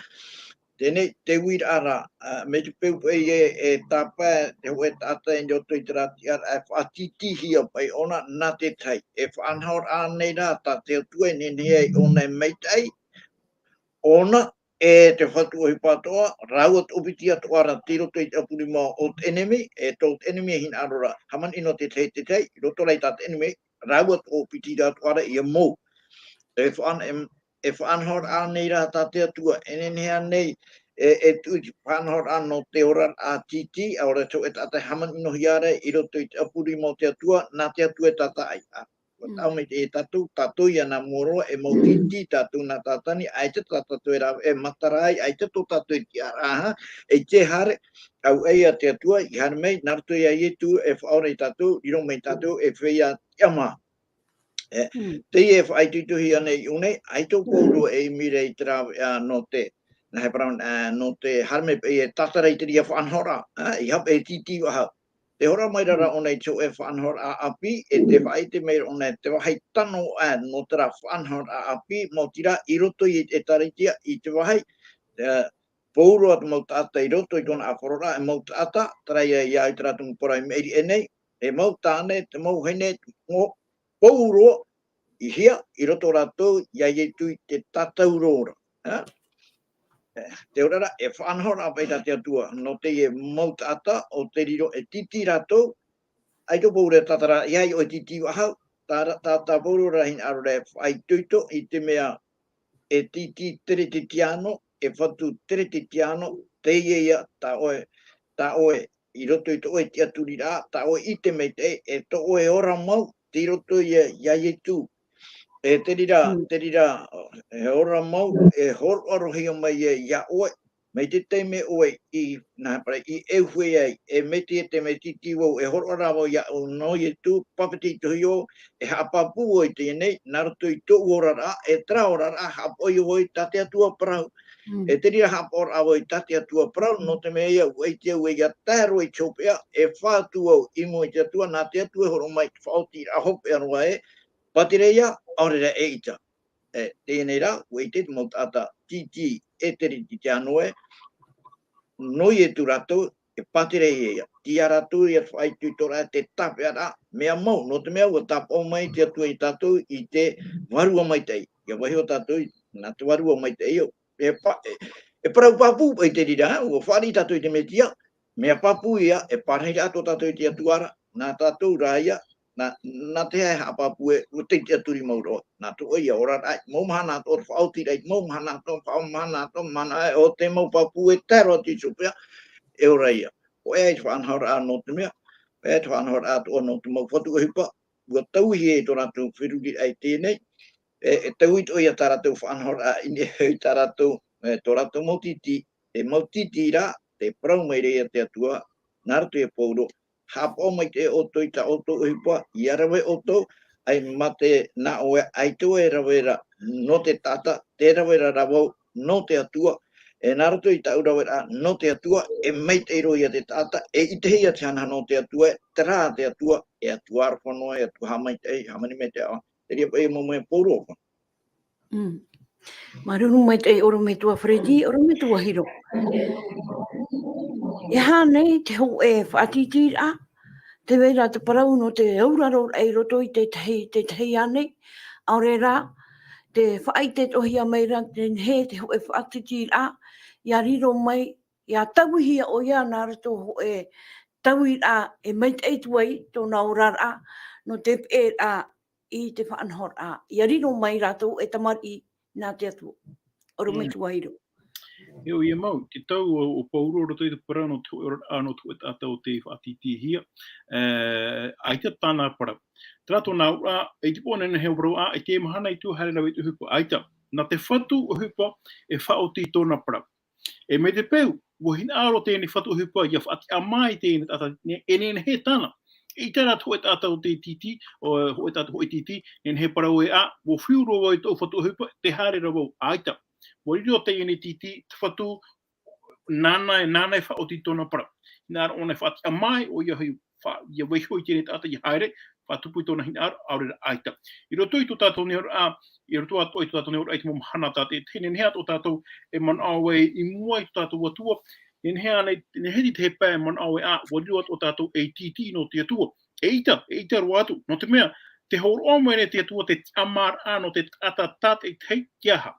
teie te uiraʻa ra, ā, mai te peu paʻi e, e tāpae te hōʻē taʻata i roto i terā tiʻaraʻa, e faʻatītīhia paʻi ʻōna nā te tahi, e faʻanahoraʻa nei rā tā te Atua e nehenehe ai ʻōna e maitaʻi, ʻōna, e te fatu ʻohipa atoʻa, rāua toʻopiti atoʻa ra tei roto i te ʻapu rima o te ʻenemi, e tō te ʻenemi e hinaʻaro ra, hāmani ʻino te tahi te tahi, i roto rā i tā te ʻenemi, rāua toʻopiti ra atoʻa ra ʻia mou. E faʻan-, e, e faʻanahoraʻa nei rā tā te Atua, e nehenehe ānei, e, e tuʻu i te faʻanahoraʻa nō te oraraʻa tītī, ʻaore rā te hōʻē taʻata e hāmani ʻinohia ra i roto i te ʻapu rima o te Atua, nā te Atua e tātaʻi. Ā, ʻua taʻa mai te, e tātou, tātou ia nā mua roa, e mau tītī tātou nā Tātani, ʻaita tā tātou e rave, e matara ai, ʻaita tō tātou e tiʻaraʻa, e te haere, ʻau ʻē ia te Atua, i haere mai, nā roto ia Ietu, e faʻaora ia tātou, riro mai tātou, e feiā tiʻamā. E, teie e faʻaitoitohia nei i ʻō nei, ʻaita ʻo Pauro e ʻimi ra i te rāveʻa nō te, nā he parau, ā, nō te haere mai paʻi e tātara i te reira faʻanahoraʻa, ā, i hape e tītī faʻahou. Tē hōroʻa mai ra ra ʻōna i te hōʻē faʻanahoraʻa ʻāpī, e tē faʻaʻite mai ra ʻōna i te vāhi tano aʻe nō terā faʻanahoraʻa ʻāpī, maoti rā i roto i te ʻĒtārētia, i te vāhi, ā, pauroa te mau taʻata i roto i tōna ʻāfaroraʻa, e mau taʻata, terā ia, ia i terā tumu parau i maʻiri aʻe nei, e mau tāne, te mau vahine, mau pauroa, i hea, i roto rātou, ia Ietu i te tātauro ra. Ā? E, te auraʻa, e faʻanahoraʻa paʻi tā te Atua, nō teie mau taʻata, ʻo tē riro e tītī rātou, ʻaita ʻo Pauro e tātara, ʻeiaha ʻoe e tītī faʻahou, tā ra-, tā, tā Pauro rā hinaʻaro ra e faʻaitoito i te mea e tītī teretetiāno, e fatu teretetiāno, teie ia tā ʻoe, tā ʻoe, i roto i tō ʻoe tiʻaturiraʻa, tā ʻoe ʻite maitaʻi, e tō ʻoe ora mau, tei roto ia, ia Ietu. E te reira, te reira, e ora mau, e hōroʻahia mai ia, ia ʻoe, mai te taime ʻoe i, nā, parau, i ʻeuhue ai, e mai te, te mea tītī vau, e hōroʻa rā vau iāʻu nō Ietu, papetitohia vau, e haʻapāpū vau i teie nei, nā roto i tōʻu oraraʻa, e terā oraraʻa, haʻapaʻo ïa vau i tā te Atua parau. E te reira haʻapaʻoraʻa vau i tā te Atua parau, nō te mea ïa, ʻua ʻite au ē ʻia tae roa i te hopeʻa, e fatu vau i mua i te Atua, nā te Atua e hōroʻa mai te faʻaotiraʻa hopeʻa roa ē, pātireia, ʻaore rā e ʻita. E, teie nei rā, ʻua ʻite te mau taʻata tītī e teretetiāno ē, nō Ietu rātou, e pātireia ia. Tei ia rātou ia te faʻaitoitoraʻa, te tāpeʻaraʻa, mea mau, nō te mea ʻua tāpaʻo mai te Atua ia tātou i te Vārua Maitaʻi. ʻIa vaiiho tātou i, nā te Vārua Maitaʻi ïa. E pa-, e, e parau pāpū paʻi te reira, ʻua fāriʻi tātou i te Mesia, mea pāpū ïa, e pārahiraʻa tō tātou i te Atua ra, nā tātou rā ïa, nā, nā te aha e haʻapāpū ē, ʻua teitei atu rimauraʻa, nā tō ʻoe ia oraraʻa, mau mahana atoʻa te faʻaotiraʻa, mau mahana atoʻa, faʻa-, mahana atoʻa, mahana ʻē, ʻo te mau pāpū e tae roa atu i te hopeʻa, e ora ïa. ʻOia i te faʻanahoraʻa nō te mea, ʻoia i te faʻanahoraʻa atoʻa nō te mau fatu ʻohipa, ʻua tauihi e tō rātou feruriraʻa i teie nei, e, e taui atoʻa ïa tā rātou faʻanahoraʻa i niʻa i tā rātou, e, tō rātou mau tītī, e mau tītī rā, tē parau mai ra ia te Atua, nā roto ia Pauro, haʻapaʻo maitaʻi ʻoutou i tā ʻoutou ʻohipa, ʻia rave ʻoutou, ʻaita mā te, nā ʻoe, ʻaita ʻoe e rave ra nō te taʻata, tē rave ra rā vau nō te Atua, e nā roto i tāʻu raveraʻa nō te Atua, e maitaʻi roa ia te taʻata, e ʻitehia te hanahana o te Atua, terā te Atua, e Atua aroha noa, e Atua haʻamaitaʻi, hāmani maitaʻi, ā, te reira paʻi mau mea Pauro. Mm. Māuruuru maitaʻi ʻorometua Freddy, ʻorometua Hiro. E aha nei te hōʻē faʻatītīraʻa, tē vai ra te parau nō te auraro i roto i te tahi, te tahi ānei, ʻaore rā, te faʻaʻite-atoʻa-hia mai ra te nehenehe te hōʻē faʻatītīraʻa, ʻia riro mai, ʻia tauihia ʻoia nā roto hōʻē tauiraʻa e maitaʻi atu ai tōna oraraʻa, nō te peʻeraʻa i te faʻanahoraʻa, ʻia riro mai rātou e tamariʻi nā te Atua. ʻOrometua Hiro. E ʻoia mau, te tau o, o Pauro roto i te parau nō te hōʻē oraraʻa nō te hōʻē taʻata o tei faʻatītīhia, e, ʻaita tāna parau. Terā tōna auraʻa, e te pō nei he parau ā, e te mahana i tua haere rave te ʻohipa, ʻaita. Nā te fatu ʻohipa e faʻaoti tōna parau. E mai te peu, ʻua hinaʻaro teie fatu ʻohipa ʻia faʻatiʻamā i teie taʻata, e nehenehe tāna. ʻEita rā te hōʻē taʻata o te tītī, o, hōʻē taʻata hōʻē tītī, nehenehe parau ē ā, ʻua fiu roa vau i tōʻu fatu ʻohipa, tē haere ra vau, ʻaita. ʻUa riro teie tītī, te fatu, nāna, nāna e faʻaoti tōna parau. Hinaʻaro ʻōna e faʻatiʻamā ʻoia hoʻi, fa-, ʻia vaiiho i teie taʻata ʻia haere, faʻatupu i tōna hinaʻaro, ʻaore rā ʻaita. I roto i tō tātou nei auraʻa, i roto atoʻa i tō tātou nei auraʻa i te mau mahana tā te, te nehenehe atoʻa tātou e manaʻo ai i mua i tō tātou Atua, nehenehe ānei, nehenehe te pae e manaʻo ai ā, ʻua riro atoʻa tātou ei tītī nō te Atua. ʻEita, ʻeita roa atu, nō te mea, tē hōroʻa mai nei te Atua te tiʻamāraʻa nō te taʻata tātaʻitahi te aha.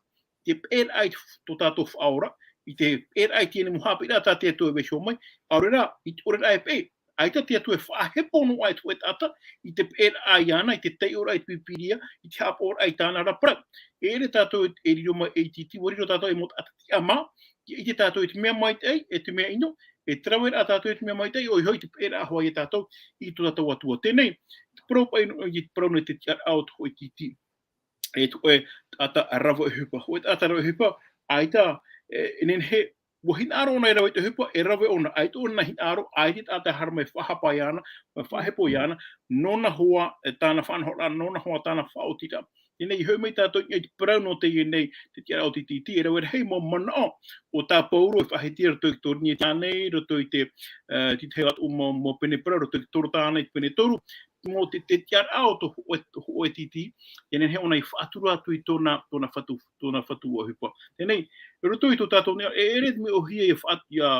Te peʻeraʻa i tō tātou Faʻaora, i te peʻeraʻa i teie mau haʻapiʻiraʻa tā te Atua e vaiiho mai, ʻaore rā, i te ʻoreraʻa e peʻe, ʻaita te Atua e faʻahepo noa aʻe i te hōʻē taʻata, i te peʻeraʻa iāna, i te taiʻoraʻa i te Pīpīria, i te haʻapaʻoraʻa i tāna ra parau. E ʻere tātou e riro mai ei tītī, ʻua riro tātou ei mau taʻata tiʻamā, ʻia ʻite tātou i te mea maitaʻi, e te mea ʻino, e te raveraʻa tātou i te mea maitaʻi, ʻoia hoʻi te peʻeraʻa hoʻi ia tātou, i tō tātou Atua. Teie nei, te parau paʻi nō, i te parau nō te tiʻaraʻa o te hōʻē tītī. E te hōʻē taʻata rave ʻohipa, hōʻē taʻata rave ʻohipa, ʻaita, e, e nehenehe, ʻua hinaʻaro ʻōna e rave i te ʻohipa, e rave ʻōna, ʻaita ʻōna hinaʻaro, ʻaita te taʻata e haere mai faʻahapa iāna, mai faʻahepo iāna, nōna hoʻi, e, tāna faʻanahoraʻa, nōna hoʻi tāna faʻaotiraʻa. Teie nei, i hoʻi mai tātou i te parau nō teie nei, te tiʻaraʻa o te tītī, e rave rahi mau manaʻo, o tā Pauro e faʻahiti roto i te Korinetia nei, roto i te, e, te tahi atu mau, mau pene parau, roto i te Toru tāna i te pene toru, mō te, te tiʻaraʻa o tō hōʻē, hōʻē tītī, ʻia nehenehe ʻōna i faʻatura atu i tōna, tōna fatu, tōna fatu ʻohipa. Teie nei, i roto i tō tātou nei, e ʻere te mea ʻōhie ʻia faʻa-, ʻia,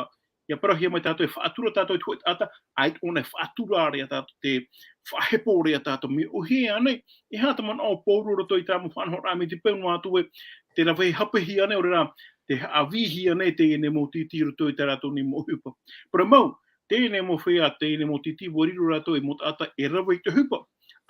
ʻia parauhia mai tātou, e faʻatura tātou i te hōʻē taʻata, ʻaita ʻōna e faʻatura ra ia tātou, tē faʻahepo ra ia tātou, mea ʻōhie ānei, e aha te manaʻo o Pauro roto i terā mau faʻanahoraʻa mai te peu noa atu ē, tē rave hapeihia nei, ʻaore rā, tē haʻavīhia nei teie nei mau tītī roto i tā rātou nei mau ʻohipa. Parau mau, teie nei mau feiā, teie nei mau tītī, ʻua riro rātou ei mau taʻata e rave i te ʻohipa.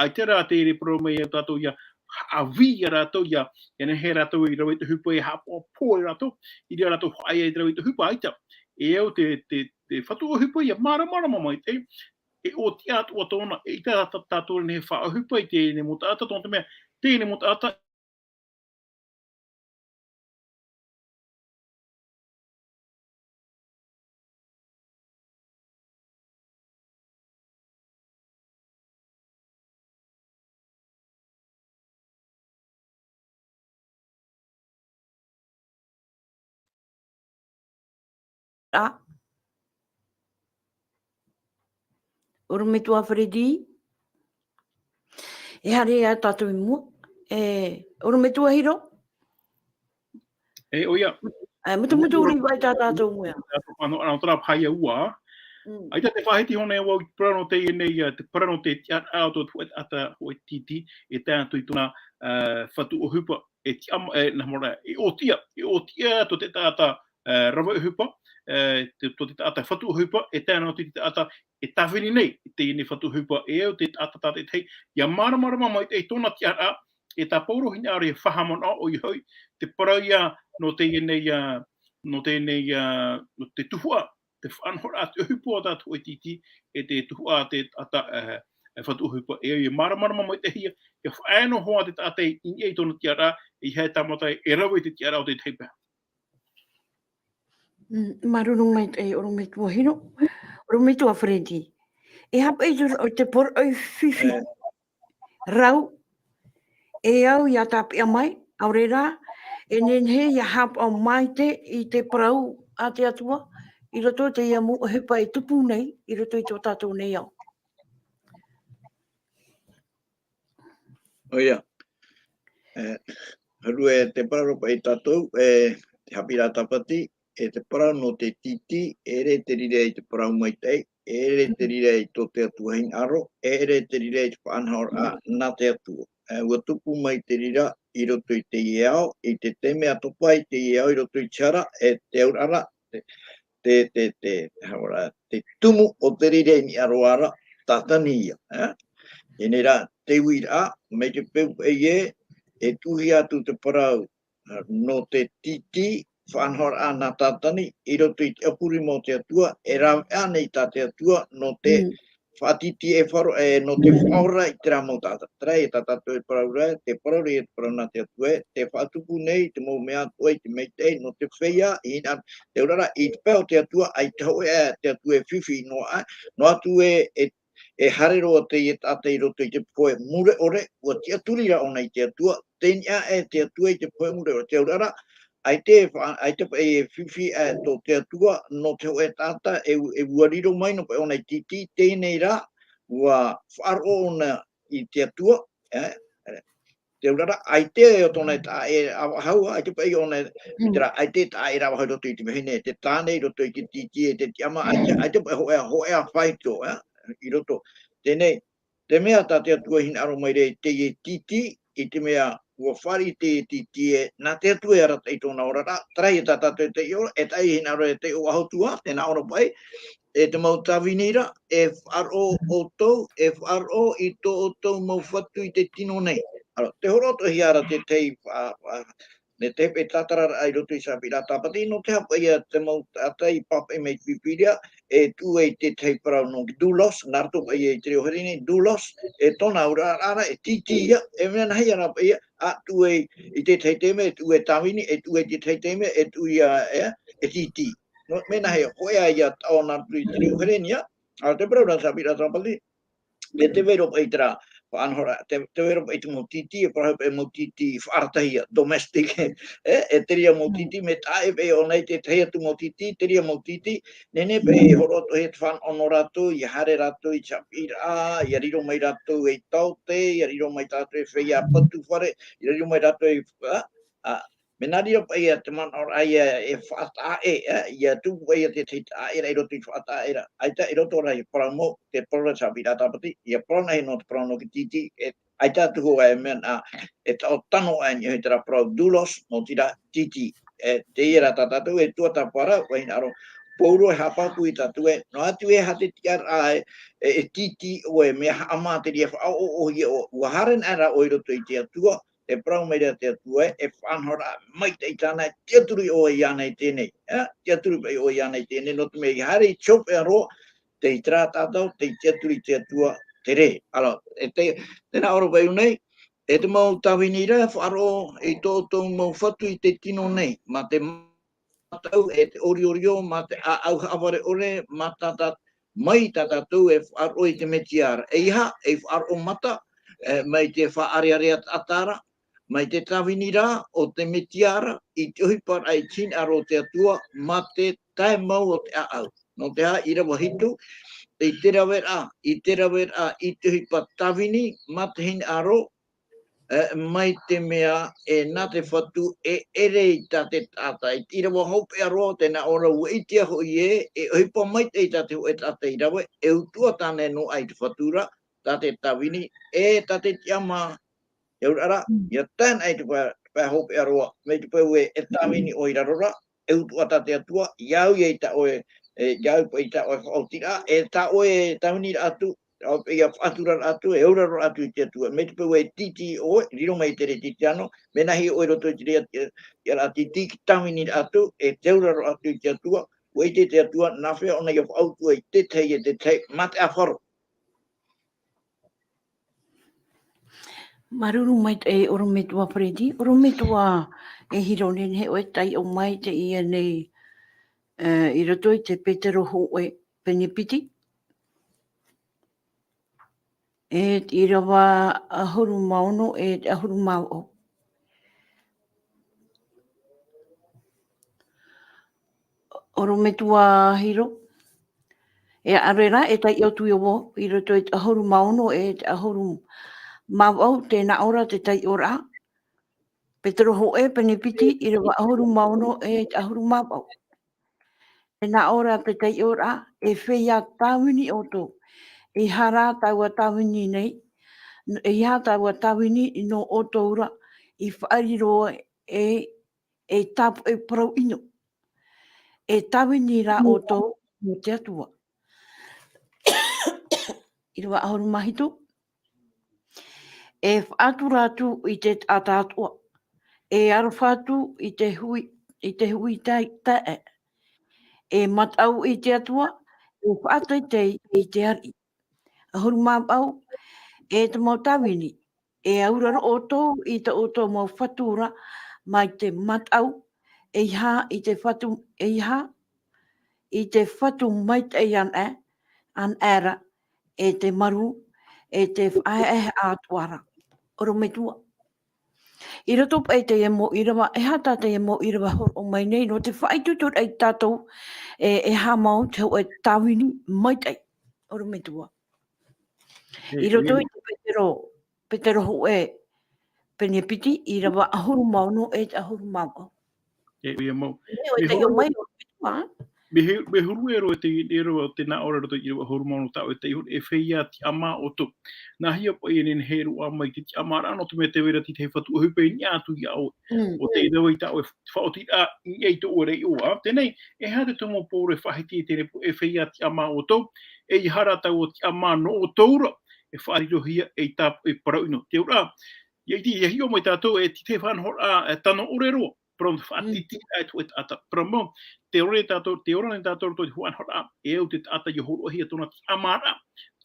ʻAita rā te ʻere parau mai ia tātou ʻia haʻavī ia rātou ʻia, ʻia nehenehe rātou e rave i te ʻohipa, e haʻapoʻopoʻo ia rātou, i reira rātou e haʻaʻia i te rave i te ʻohipa, ʻaita. E au te, te, te fatu ʻohipa ʻia māramarama mai te, e ʻōtiʻa atoʻa tōna, eʻita tā, tātou e nehenehe e faʻaʻohipa i teie nei mau taʻata, nō te mea, teie nei mau taʻata, ʻA. ʻOrometua Freddy. E haere ia tātou i mua. E, ʻorometua Hiro. E, ʻoia. E, mutamutu uri vai tā tātou mua. Tātou whano, ana, tōrā paha ia ua. Mm. ʻAita te faʻahiti hoʻi nei vau i te parau nō teie nei, ā, te parau nō te tiʻaraʻa o tō te hōʻē taʻata hōʻē tītī, e tae atu i tōna, ā, fatu ʻohipa, e tiʻa-, e, nā mua ra, e ʻōtiʻa, e ʻōtiʻa tō te taʻata, ā, rave ʻohipa, ā, te, tō te taʻata fatu ʻohipa, e tae noa atu i te taʻata e tāvini nei, i teie nei fatu ʻohipa, e au te taʻata tātaʻitahi, ʻia māramarama mai i tōna tiʻaraʻa, e tā Pauro hinaʻaro e faʻahaʻamanaʻo ʻoia hoʻi, te parau ia nō teie nei, ā, nō teie nei, ā, nō te tuhaʻa, te faʻanahoraʻa te ʻohipa o tā te hōʻē tītī, e te tuhaʻa te taʻata, ā, e fatu ʻohipa, e au e māramarama maitaʻi ia, ʻia faʻaea noa hoʻi te taʻata i niʻa i tōna tiʻaraʻa, e ʻeiaha e tāmata e rave i te tiʻaraʻa o te tahi paha. Mm, māuruuru maitaʻi, ʻorometua Hiro. ʻOrometua Freddy. E haʻapaʻo i te, o te poroʻi fifi. Ē. Rau. E au ʻia tāpeʻa mai, ʻaore rā, e nehenehe ʻia haʻapaʻo maitaʻi i te parau a te Atua, i roto i teie mau ʻohipa e tupu nei, i roto i tō tātou nei ao. ʻOia. Ē, Rue te parau paʻi tātou, e te haʻapiʻiraʻa tāpati, e te parau nō te tītī, e ʻere te riro i te parau maitaʻi, e ʻere te riro i tō te Atua hinaʻaro, e ʻere te riro i te faʻanahoraʻa nā te Atua. E, ʻua tupu mai te reira i roto i teie ao, i te taime atoʻa i teie ao i roto i te hara, e te auraʻa, te, te, te, te, te, hara, te tumu o te riro i niʻa roa ra, Tātani ia, e? Teie rā, te uiraʻa, mai te peu paʻi ē, e tuʻuhia atu te parau, nō te tītī, faʻanahoraʻa nā Tātani, i roto i te ʻāpurima o te Atua, e rave ānei tā te Atua, nō te Mm. faʻatītī e Faro, e, nō te faʻaora i terā mau taʻata. Terā ia tā tātou e parau ra, te parau ra ia te parau nā te Atua, e, te faʻatupu nei, te mau mea atoʻa i te maitaʻi, nō te feiā, i nā, te auraʻa, i te pae o te Atua, ʻaita hōʻē te Atua e fifi noa, noa atu e, e, e haere roa teie taʻata i roto i te pohe mure ʻore, ʻua tiʻaturi ra ʻōna i te Atua, teie nei e te Atua i te pohe mure ʻore, te auraʻa, ʻaita e fa-, ʻaita paʻi e fifi, e, tō te Atua, nō te hōʻē taʻata, e, e ʻua riro mai noa paʻi ʻōna i tītī, teie nei rā, ʻua faʻaroʻo ʻōna i te Atua, e, te auraʻa, ʻaita e tōna e taʻa e ravehau, ʻaita paʻi ʻōna, Mm. terā, ʻaita e taʻa e ravehau i roto i te vahine, te tāne i roto i te tītī, e te tiʻamā, ʻaita, ʻaita paʻi hōʻē, hōʻē faito, e, i roto. Teie nei, te mea tā te Atua hinaʻaro mai ra i teie tītī, i te mea ʻua fāriʻi teie tītī ē, nā te Atua e arataʻi i tōna oraraʻa, terā ia tā tātou e taiʻo ra, e taiʻo hinaʻaro e taiʻo Atua, tē nā ʻō ra paʻi, e te mau tāvini ra, e faʻaroʻo ʻoutou, e faʻaroʻo i tō ʻoutou mau fatu i te tino nei. Alors, tē hōroʻahia ra te tahi, a, a, te tahi paʻi tātararaʻa i roto i te haʻapiʻiraʻa tāpati, nō te aha paʻi ia te mau taʻata i pāpaʻi mai i te Pīpīria, e tuʻu ai te tahi parau nō doulos, nā roto paʻi ia i te reo Hereni, doulos, e tōna auraʻa ra, e tītī ia, e mea nāhea rā paʻi ia, ʻa tuʻu ai i te tahi taime, e tuʻu e tāvini, e tuʻu ai i te tahi taime, e tuʻu ia, e, e tītī. Nō, mea nāhea, hōʻē ia taʻo nā roto i te reo Hereni ia, a te parau ra te haʻapiʻiraʻa tāpati, e te vai ra paʻi terā, faʻanahoraʻa, te, te vai ra paʻi te mau tītī, e parau paʻi mau tītī faʻaratahia, domestic, e, e te reira mau Mm. tītī, mea taʻa e paʻi ʻōna i te tahi atu mau tītī, te reira mau tītī, nehenehe paʻi e hōroʻahia te fānaʻo nō rātou, ʻia haere rātou i te haʻapiʻiraʻa, ʻia riro mai rātou ei taote, ʻia riro mai tātou ei feiā patu fare, ʻia riro mai rātou ei, a, a, mea nā reira paʻi ia te manaʻoraʻa ia e faʻataʻa ʻē, e, ʻia tupu paʻi ia te tahi taʻa ʻē ra i roto i te faʻataʻa ʻē ra. ʻAita i roto ra i parau mau, te parau ra te haʻapiʻiraʻa tāpati, ʻia parau nāhea nō te parau nō te tītī, e, ʻaita atu hoʻi e mea nā, e taʻo tano aʻe i niʻa i terā parau doulos, nō terā tītī. E, teie rā tā tātou e tuatāpapa ra, ʻua hinaʻaro, Pauro e haʻapāpū ia tātou ē, noa atu e aha te tiʻaraʻa e, e, e tītī ʻoe, mea haʻamā te reira e faʻaʻoʻohia ʻoe, ʻua haere anaʻe ra ʻoe i roto i te Atua, e parau mai ra te Atua ē, e faʻanahoraʻa maitaʻi tāna, e tiʻaturi ʻoe iāna i teie nei, e, tiʻaturi paʻi ʻoe iāna i teie nei, nō te mea ʻia haere i te hopeʻa roa, tei terā tātou, tei tiʻaturi i te Atua, terā. Alors, e te, tē nā ʻō ra paʻi nei, e te mau tāvini ra, faʻaroʻo i tō ʻoutou mau fatu i te tino nei, mā te mataʻu, e te ʻoriorio, mā te ʻāʻau haʻavare ʻore, mā tā tā-, mai tā tātou e faʻaroʻo i te Mesia ra. ʻEiaha, e faʻaroʻo mata, e, mai te faʻaʻareʻarea taʻata ra, mai te tāvini ra o te Mesia ra, i te ʻohiparaʻa i te hinaʻaro o te Atua, mā te tae mau o te ʻāʻau. Nō te aha, ʻīrava hitu, i te raveraʻa, i te raveraʻa, i te ʻohipa tāvini, mā te hinaʻaro, e, mai te mea, e, nā te Fatu, e ʻere i tā te taʻata. I te ʻīrava hopeʻa roa, tē nā ʻō ra, ʻua ʻitea hoʻi ē, e ʻohipa maitaʻi tā te hōʻē taʻata i rave, e utuʻa tāna e noaʻa i te Fatu ra, tā te tāvini, e tā te tiʻamā, te auraʻa ra, Mm. ʻia tae anaʻe i te pae, pae hopeʻa roa, mai te peu ē, e tāvini ʻoe i raro ra, e utuʻa tā te Atua, ʻia au ia i tā ʻoe, e, ʻia au paʻi i tā ʻoe faʻaotiraʻa, e tā ʻoe tāviniraʻa atu, ʻia au paʻi ia faʻaturaraʻa atu, e auraro atu i te Atua, mai te peu ē tītī ʻoe, riro mai i te Kerisetiano, mea nāhea ʻoe i roto i te reira, e, ia rā tītī, tāviniraʻa atu, e te auraro atu i te Atua, ʻua ʻite te Atua, nāfea ʻōna ʻia faʻautuʻa i te tahi e te tahi, mā te ʻāfaro. Māuruuru maitaʻi, ʻorometua Freddy, ʻorometua e Hiro, nehenehe ʻoe e taiʻo mai i teie nei, e, i roto i te Petero hōʻē pene piti. E te ʻīrava ʻahuru mā ono, e te ʻahuru mā vaʻu. ʻOrometua Hiro. E ʻaore rā, e taiʻo atu vau i roto i te ʻahuru mā ono, e te ʻahuru mā vaʻu, tē nā ʻō ra te taiʻoraʻa. Petero hōʻē pene piti, ʻīrava ʻahuru mā ono e te ʻahuru mā vaʻu. E nā ʻō ra te taiʻoraʻa, e feiā tāvini ʻoutou. ʻEiaha rā taua tāvini nei, ʻeiaha taua tāvini nō ʻoutou ra, i faʻariro e, e tāpoʻi parau ʻino. E tāvini rā ʻoutou nō te Atua. ʻĪrava ʻahuru mā hitu. E faʻatura atu i te taʻata atoʻa. E aroha atu i te hui, i te hui taʻe, taʻe. E mataʻu i te Atua, e faʻateitei i te ariʻi. ʻAhuru mā vaʻu, e te mau tāvini, e auraro ʻoutou i tō ʻoutou mau fatu ra, mai te mataʻu, ʻeiaha i te fatu, ʻeiaha i te fatu maitaʻi anaʻe, anaʻe ra, e te maru, e te faʻaeaʻa atoʻa ra. ʻOrometua. I roto paʻi teie mau ʻīrava, e aha tā teie mau ʻīrava hōroʻa mai nei, nō te faʻaitoitoraʻa ia tātou, e, e aha mau te hōʻē tāvini maitaʻi. ʻOrometua. I roto i te Petero, Petero hōʻē pene piti, ʻīrava ʻahuru mā ono e te ʻahuru mā vaʻu. E, ʻoia mau. E, ʻoia mai, ʻorometua. Mea he-, mea huru ʻē roa te, ʻē roa te nā ʻō ra i roto i te ʻīrava ʻahuru mā ono tā ʻoe e taiʻo, e feiā tiʻamā ʻoutou. Nā hea paʻi e nehenehe e roaʻa mai te tiʻamāraʻa, nō te mea tē vai ra te tahi fatu ʻohipa i niʻa atu iā ʻoe. Mm. ʻO tē vai tā ʻoe faʻaotiraʻa i niʻa i tō ʻoe ra iʻoa. Teie nei, e aha te tumu pauroa e faʻahiti i teie nei, e feiā tiʻamā ʻoutou, ʻeiaha rā taua tiʻamā nō ʻoutou ra, e faʻarirohia ei tāpoʻi parau ʻino. Te auraʻa, ʻia ʻite, ʻia hiʻo mai tātou, e te tahi faʻanahoraʻa, e tano ʻore roa. Parau nō te faʻatītīraʻa i te hōʻē taʻata. Parau mau, tē ora nei tātou, tē ora nei tātou i roto i te faʻanahoraʻa, e au te taʻata ʻia hōroʻahia tōna tiʻamāraʻa.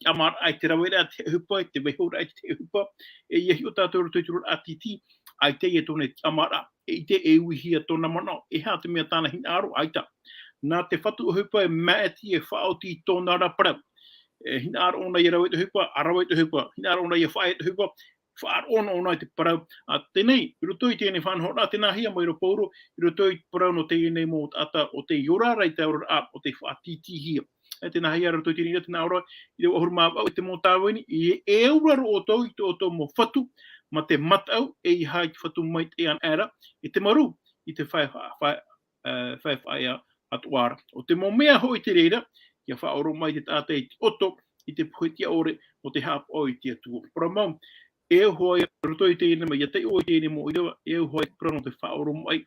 Tiʻamāraʻa i te raveraʻa i te ʻohipa, i te vaihoraʻa i te ʻohipa, e ʻia hiʻo tātou i roto i te oraraʻa tītī, ʻaita e tōna tiʻamāraʻa, e ʻite e uihia tōna manaʻo, e aha te mea tāna hinaʻaro, ʻaita. Nā te fatu ʻohipa e māʻiti, e faʻaoti i tōna ra parau. E hinaʻaro ʻōna ʻia rave i te ʻohipa, ʻa rave i te ʻohipa, hinaʻaro ʻōna ʻia faʻaea i te ʻohipa, faʻaroʻo ʻōna i te parau. ʻA, teie nei, i roto i teie nei faʻanahoraʻa, tē nā hea mai ra Pauro, i roto i te parau nō teie nei mau taʻata ʻo tei ora ra i te oraraʻa, ʻo tei faʻatītīhia. E tē nā hea ra i roto i teie nei, tē nā ora, ʻīrava ʻahuru mā vaʻu, e te mau tāvini, e, e auraro ʻoutou i tō ʻoutou mau fatu, mā te mataʻu, ʻeiaha i te fatu maitaʻi anaʻe ra, e te maru, i te faʻa-, faʻa-, e, faʻaeaʻa atoʻa ra. ʻO te mau mea hoʻi te reira, ʻia faʻaoromaʻi te taʻata i te ʻoto, i te pohe tiʻa ʻore, ʻo te haʻapaʻo i te Atua. Parau mau, e au hoʻi i roto i teie nei, ʻia taiʻo i teie nei mau ʻīrava, e au hoʻi parau nō te faʻaoromaʻi,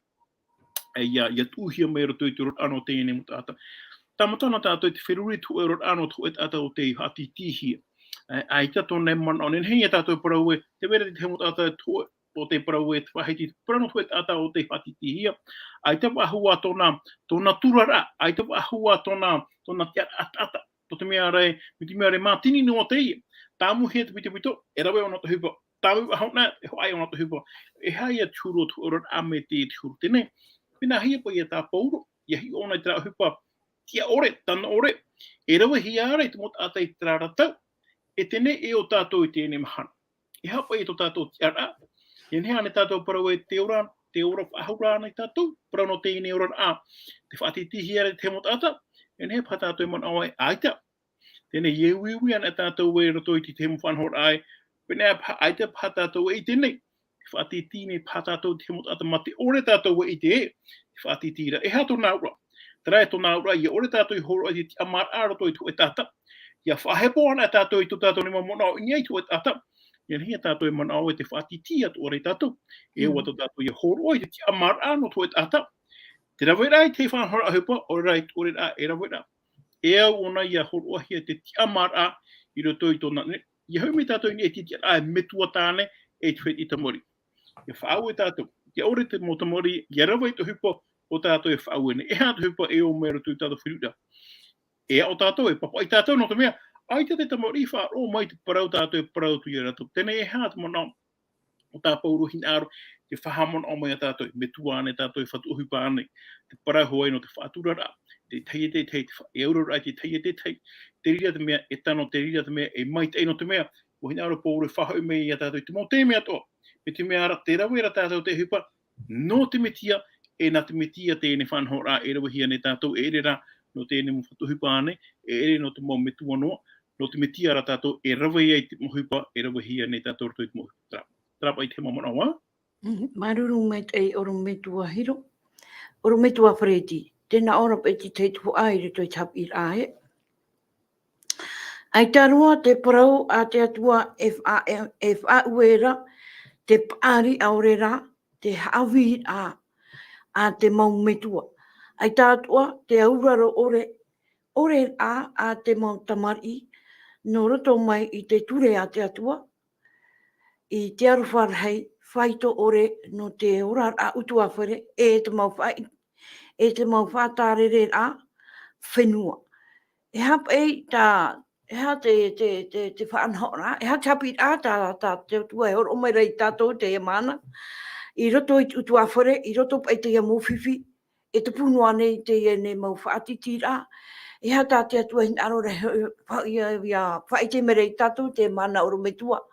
e ʻia, ʻia tuʻuhia mai i roto i te oraraʻa nō teie nei mau taʻata. Tāmata na tātou i te feruri i te hōʻē oraraʻa nō te hōʻē taʻata ʻo tei faʻatītīhia. E, ʻaita tōna manaʻo, nehenehe ia tātou e parau ē, tē vai ra te tahi mau taʻata ʻo tē parau ē, te faʻahiti, parau nō te hōʻē taʻata ʻo tei faʻatītīhia. ʻAita faʻahou ā tōna, tōna turaraʻa, ʻaita faʻahou ā tōna, tōna tiʻaraʻa taʻata. Nō te mea ra ē, mai te mea ra ē, mātini noa teie. Tāmau hia te pitopito, e rave ʻōna i te ʻohipa. Tāmau faʻahou anaʻe, e hoʻi ʻōna i te ʻohipa. E aha ia te huru o te oraraʻa mai teie te huru? Teie nei, mea nā hea paʻi ia tā Pauro, ʻia hiʻo ʻōna i terā ʻohipa, tiʻa ʻore, tano ʻore, e ravehia ra i te mau taʻata i terā ra tau, e teie nei e ʻo tātou i teie nei mahana. E aha paʻi tō tātou tiʻaraʻa? E nehenehe ānei tātou e parau ē tē ora, tē ora faʻahou ra ānei tātou, parau nō teie nei oraraʻa, tē faʻatītīhia ra i te mau taʻata, e nehenehe paha tātou e manaʻo ē, ʻaita. Teie nei, e uiui anaʻe tātou ē i roto i te tahi mau faʻanahoraʻa ē, pēneiaʻe paha, ʻaita paha tātou e ʻite nei, tē faʻatītī nei paha tātou i te mau taʻata mā te ʻore tātou e ʻite ē, tē faʻatītī ra. E aha tōna auraʻa? Terā ē tōna auraʻa, ʻia ʻore tātou i hōroʻa i te tiʻamāraʻa i roto i te hōʻē taʻata. ʻIa faʻahepo anaʻe tātou i tō tātou nei mau manaʻo i niʻa i te hōʻē taʻata. ʻIa nehenehe tātou e manaʻo ē tē faʻatītī atoʻa ra ia tātou. E au ā tō tātou ʻia hōroʻa i te tiʻamāraʻa nō te hōʻē taʻata. Te raveraʻa i te faʻanahoraʻa ʻohipa, ʻaore rā i te ʻoreraʻa e raveraʻa. E au ʻōna ʻia hōroʻahia te tiʻamāraʻa i roto i tōna, ʻia hoʻi mai tātou i niʻa i te tiʻaraʻa e metua tāne e te fētiʻi tamariʻi. ʻIa faʻaue tātou. ʻIa ʻore te mau tamariʻi, ʻia rave i te ʻohipa ʻo tātou e faʻaue nei. E aha te ʻohipa e ō mai roto i tātou feruriraʻa? E aʻo tātou, e papaʻi tātou, nō te mea, ʻaita te tamariʻi faʻaroʻo mai te parau tātou e parau atu ia rātou. Teie nei e aha te manaʻo ʻo tā Pauro hinaʻaro, te faʻahaʻamanaʻo mai ia tātou, metua ānei tātou, e fatu ʻohipa ānei, te parau hoʻi nō te faʻaturaraʻa, te tahi e te tahi, te fa-, e auraro i te tahi e te tahi, te reira te mea e tano, te reira te mea e maitaʻi, nō te mea, ʻua hinaʻaro Pauro e faʻahoʻi mai ia tātou i te mau taime atoʻa, mai te mea ra, tē rave ra tātou i te ʻohipa, nō te Metia, e nā te Metia teie nei faʻanahoraʻa e ravehia nei tātou, e ʻere rā nō teie nei mau fatu ʻohipa ānei, e ʻere nō te mau metua noa, nō te Metia rā tātou e rave ai i te mau ʻohipa e ravehia nei tātou i roto i te mau ʻohipa. Terā, terā paʻi te mau manaʻo ā. Mm, māuruuru maitaʻi ʻorometua Hiro. ʻOrometua Freddy, tēnā ʻoe paʻi i te tahi tuhaʻa i roto i te haʻapiʻiraʻa ē. ʻAita roa te parau a te Atua e faʻa-, e, e faʻaue ra te paʻari ʻaore rā te haʻavīraʻa a te mau metua. ʻAita atoʻa te auraro ʻore, ʻore rā a te mau tamariʻi, nō roto mai i te ture a te Atua, i te aroha rahi, faito ʻore nō te oraraʻa utuafare, e te mau faʻa-, e te mau faʻatarereraʻa fenua. E aha paʻi tā, e aha te, te, te, te faʻanahoraʻa, e aha te haʻapiʻiraʻa tā, tā te Atua e hōroʻa mai ra ia tātou teie mahana, i roto i te utuafare, i roto paʻi i teie mau fifi, e tupu noa nei teie nei mau faʻatītīraʻa, e aha tā te Atua e hinaʻaro ra e, e, fa-, ia, ia faʻaʻite mai ra ia tātou teie mahana ʻorometua,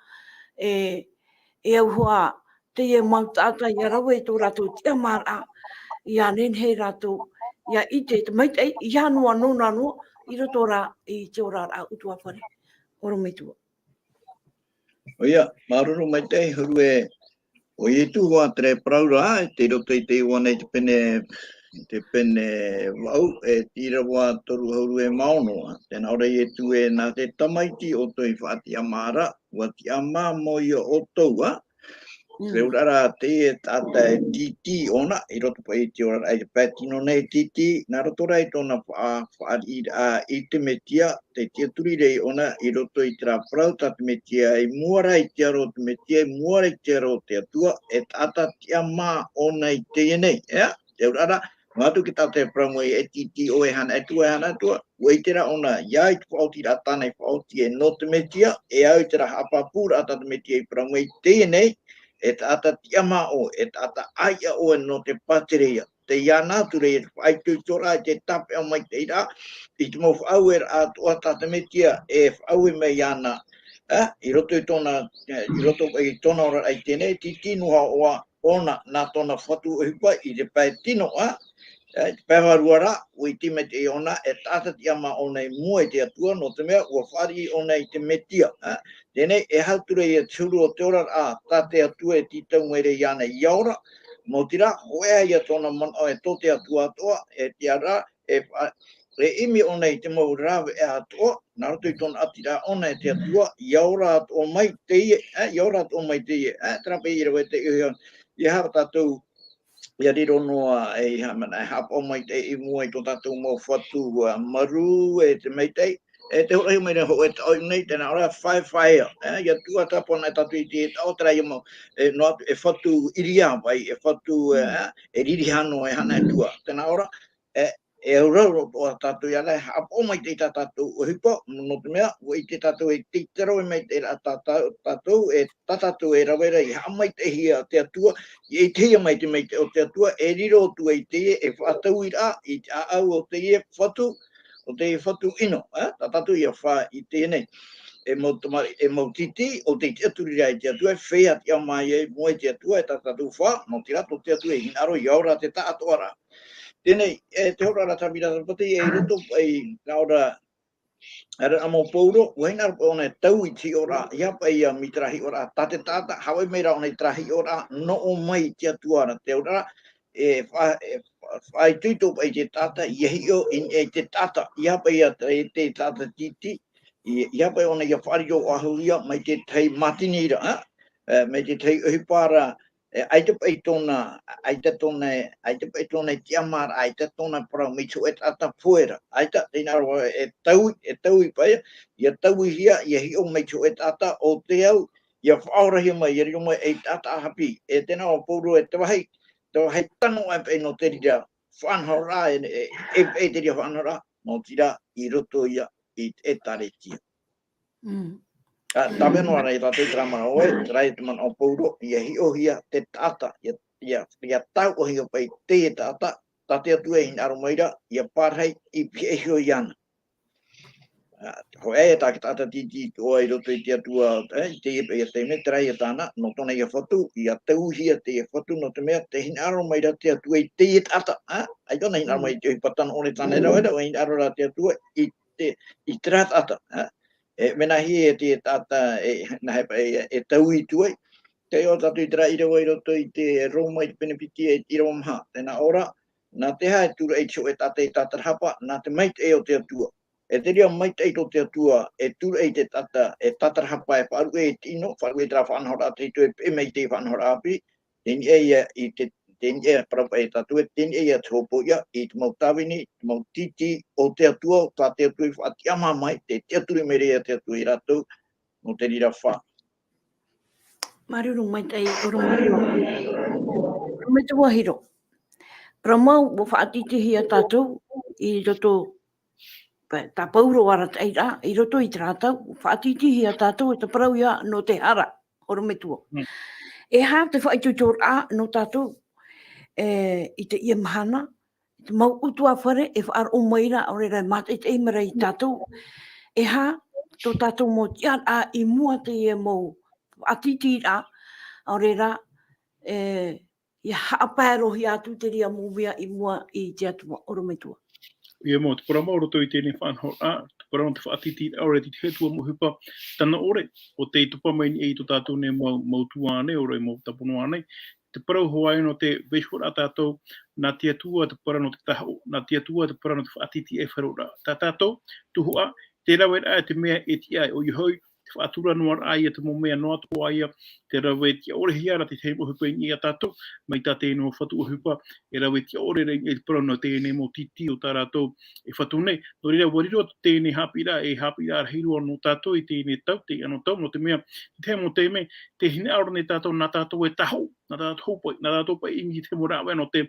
e, e au hoʻi teie mau taʻata ia rave i tō rātou tiʻamāraʻa, ia nehenehe rātou ia ʻite te maitaʻi, ia noa nōna noa, i roto rā i te oraraʻa utuafare, ʻorometua. ʻOia, māuruuru maitaʻi, hōʻē, ʻo Ietu hoʻi terā e parau ra, tei roto i te Ioane i te pene, i te pene vaʻu, e te ʻīrava toru ʻahuru e mā ono, ā. Tēnā ʻoe ra Ietu ē, nā te Tamaiti ʻoutou i faʻatiʻamā ra, ʻua tiʻamā mau ia ʻoutou, ā. Mm. Te auraʻa ra teie taʻata e tītī ʻōna, i roto paʻi i te oraraʻa i te pae tino nei e tītī, nā roto rā i tōna faʻa-, faʻariʻiraʻa i te Metia, tē tiʻaturi ra ʻōna i roto i terā parau tā te Metia, i mua rā i te aro o te Metia, i mua rā i te aro o te Atua, e taʻata tiʻamā ʻōna i teie nei, ea? Te auraʻa ra, noa atu te taʻata e parau mai e tītī ʻoe e haʻapaʻo atu, e haʻapaʻo atu, ʻua ʻite ra ʻōna, ʻia au i te faʻaotiraʻa tāna i faʻaoti ē nō te Metia, e au i terā haʻapāpūraʻa tā te Metia i parau mai i teie nei, e taʻata tiʻamā ʻoe, e taʻata ʻāiʻa ʻoe nō te pātireia. Tē iāna atu ra ia te faʻaitoitoraʻa i te tāpeʻa maitaʻi ra, i te mau faʻaueraʻa atoʻa tā te Metia e faʻaue mai iāna, ā, i roto i tōna, i roto i tōna oraraʻa i teie nei, tītī noa hoʻi ʻōna nā tōna Fatu ʻohipa i te pae tino, ā, ā, i te pae vārua ra, ʻua ʻite maitaʻi ʻōna, e taʻata tiʻamā ʻōna i mua i te Atua, nō te mea, ʻua fāriʻi ʻōna i te Metia, ā. Teie nei, e aha atu ra ia te huru o te oraraʻa, tā te Atua e tītau mai ra iāna ʻia ora, maoti rā, hōʻē ia tōna manaʻo e tō te Atua atoʻa, e tiʻa ra, e fa-, e ʻimi ʻōna i te mau rāveʻa atoʻa, nā roto i tōna ʻatiraʻa ʻōna e te Atua, ʻia ora atoʻa mai teie, ā, ʻia ora atoʻa mai teie, ā, terā paʻi i rave i te ʻohipa, ʻia haere tātou, ʻia riro noa, e, ʻia haʻamana, e haʻapaʻo mai te, i mua i tō tātou mau fatu, ā, marū, e te maitaʻi, e te hōroʻahia mai ra hōʻē taʻo nei, tēnā ʻoe ra Fire Fire, ā, ʻia tuʻu atoʻa na tātou i te taʻo terā ia mau, e, noa atu, e fatu ʻīria paʻi, e fatu, ā, e riri hano, e haʻamana atu ā, tēnā ʻoe ra, e, e auraro atoʻa tātou iāna, e haʻapaʻo maitaʻi tā tātou ʻohipa, nō te mea, ʻua ʻite tātou e tītau mai te reira tā tā-, tātou, e tā tātou e rave ra i haʻamaitaʻihia e te Atua, ʻia ʻitehia mai te maitaʻi o te Atua, e riro atu ai teie, e faʻatauiraʻa, i te ʻāʻau o teie fatu, o teie fatu ʻino, ā, tā tātou ʻia fā i teie nei. E mau tamariʻi, e mau tītī, ʻo tē tiʻaturi ra i te Atua, e feiā tiʻamā ia i mua i te Atua, e tā tātou fā, maoti rā tō te Atua e hinaʻaro ʻia ora te taʻatoʻaraʻa. Teie nei, e te hōroʻa ra Tavira Tapati, e i roto, e, nā ʻō ra, ʻaore rā mau Paulo, ʻua hinaʻaro paʻi ʻōna e taui i te hiʻoraʻa, ʻeiaha paʻi ia mai terā hiʻoraʻa, tā te taʻata, haʻavē mai rā ʻōna i terā hiʻoraʻa, nō ʻō mai i te Atua ra, te auraʻa ra, e fa-, e fa-, faʻaitoito paʻi te taʻata, ʻia hiʻo i, i te taʻata, ʻeiaha paʻi ia te, te taʻata tītī, ʻei-, ʻeiaha paʻi ʻōna ʻia faʻariro ʻahuhia mai te tahi mātini ra, ā? E, mai te tahi ʻohipa ra, e, ʻaita paʻi tōna, ʻaita tōna, ʻaita paʻi tōna tiʻamāraʻa, ʻaita tōna parau mai te hōʻē taʻata pohe ra, ʻaita, tē hinaʻaro e taui, e taui paʻi, ʻia tauihia, ʻia hiʻo mai te hōʻē taʻata, ʻo te au, ʻia faʻaorahia mai, ʻia riro mai ei taʻata ʻāpī, e tēnā ʻo Paulo e te vāhi, te vāhi tano aʻe paʻi nō te reira, faʻanahoraʻa e, e, e, e te reira faʻanahoraʻa, nō te reira i roto ia i te ʻĒtārētia. Mm. Ā, tāpeʻa noa ra ia tātou i terā manaʻo ē, terā ia te manaʻo o Paulo, ʻia hiʻohia te taʻata, ʻia, ʻia, ʻia tāuʻahia paʻi teie taʻata, tā te Atua e hinaʻaro mai ra, ʻia pārahi i pihaʻi iho iāna. Ā, hōʻē ia tā te taʻata tītī atoʻa i roto i te Atua, ē, i teie paʻi ia taime, terā ia tāna, nō tōna ia fatu, ʻia tauihia teie fatu, nō te mea, tē hinaʻaro mai ra te Atua i teie taʻata, ā, ʻaita ʻōna e hinaʻaro mai i te ʻohipa tano ʻore tāna e rave ra, ʻua hinaʻaro ra te Atua i te, i terā taʻata, ā. E, mea nāhea e te taʻata, e, nāhea paʻi e, e taui atu ai, Tei o tātou i te rā ʻīrava i roto i te Roma i te pene piti e te ʻīrava maha, tēnā ʻō ra, nā te aha e tūraʻi te hōʻē taʻata e tātarahapa, nā te maitaʻi o te Atua. E te reira maitaʻi tō te Atua, e tūraʻi te taʻata, e tātarahapa, e faʻaruʻe i te ʻino, faʻaruʻe i terā faʻanahoraʻa tahito, e peʻe mai i te faʻanahoraʻa ʻāpī, tei niʻa ia i te, tei niʻa ia parau paʻi e tātou, tei niʻa ia te hōpoiʻa, i te mau tāvini, te mau tītī o te Atua, tā te Atua i faʻatiʻamā mai, tē tiʻaturi mai ra ia te Atua ia rātou, nō te reira fā. Māuruuru maitaʻi, ʻorometua. ʻOrometua Hiro. Parau mau, ʻua faʻatītīhia tātou i roto, pa-, tā Paulo arataʻi ra, i roto i terā tau, faʻatītīhia tātou e te parau ia nō te hara, ʻorometua. Mm. E aha te faʻaitoitoraʻa nō tātou, e, i teie mahana, te mau ʻutuāfare e faʻaroʻo mai ra, ʻaore rā e mātaʻitaʻi mai ra ia tātou. E aha tō tātou mau tiʻaraʻa i mua i teie mau faʻatītīraʻa, ʻaore rā, e, ʻia haʻapaerohia atu te reira mau mea i mua i te Atua, ʻorometua. ʻIa mau, te parau mau roto i teie faʻanahoraʻa, te parau nō te faʻatītīraʻa, ʻaore rā te tahi atu mau ʻohipa tano ʻore, ʻo tei topa mai nei i tō tātou nei mau, mau tuāʻane, ʻaore mau tāpono ānei, te parau hoʻi nō te vaiihoraʻa tātou, nā te Atua te parau nō te tahoʻo, nā te Atua te parau nō te faʻatītīraʻa e faʻaroʻoraʻa. Tā tātou, tuhaʻa, te raveraʻa te mea e tiʻa ai, ʻoia hoʻi, te faʻatura noa ra ia te mau mea noa atoʻa ia, te rave tiʻa ʻore hia ra te tahi mau ʻohipa i niʻa ia tātou, mai tā teie mau fatu ʻohipa, e rave tiʻa ʻore ra i te parau nō teie nei mau tītī o tā rātou e fatu nei. Nō reira, ʻua riro teie nei haʻapiʻiraʻa, e haʻapiʻiraʻa rahi roa nō tātou i teie nei tau, teie anotau, nō te mea, te tahi mau taime, tē hinaʻaro nei tātou, nā tātou e tahoʻo, nā tātou paʻi, nā tātou paʻi i ʻimi i te mau rāveʻa nō te,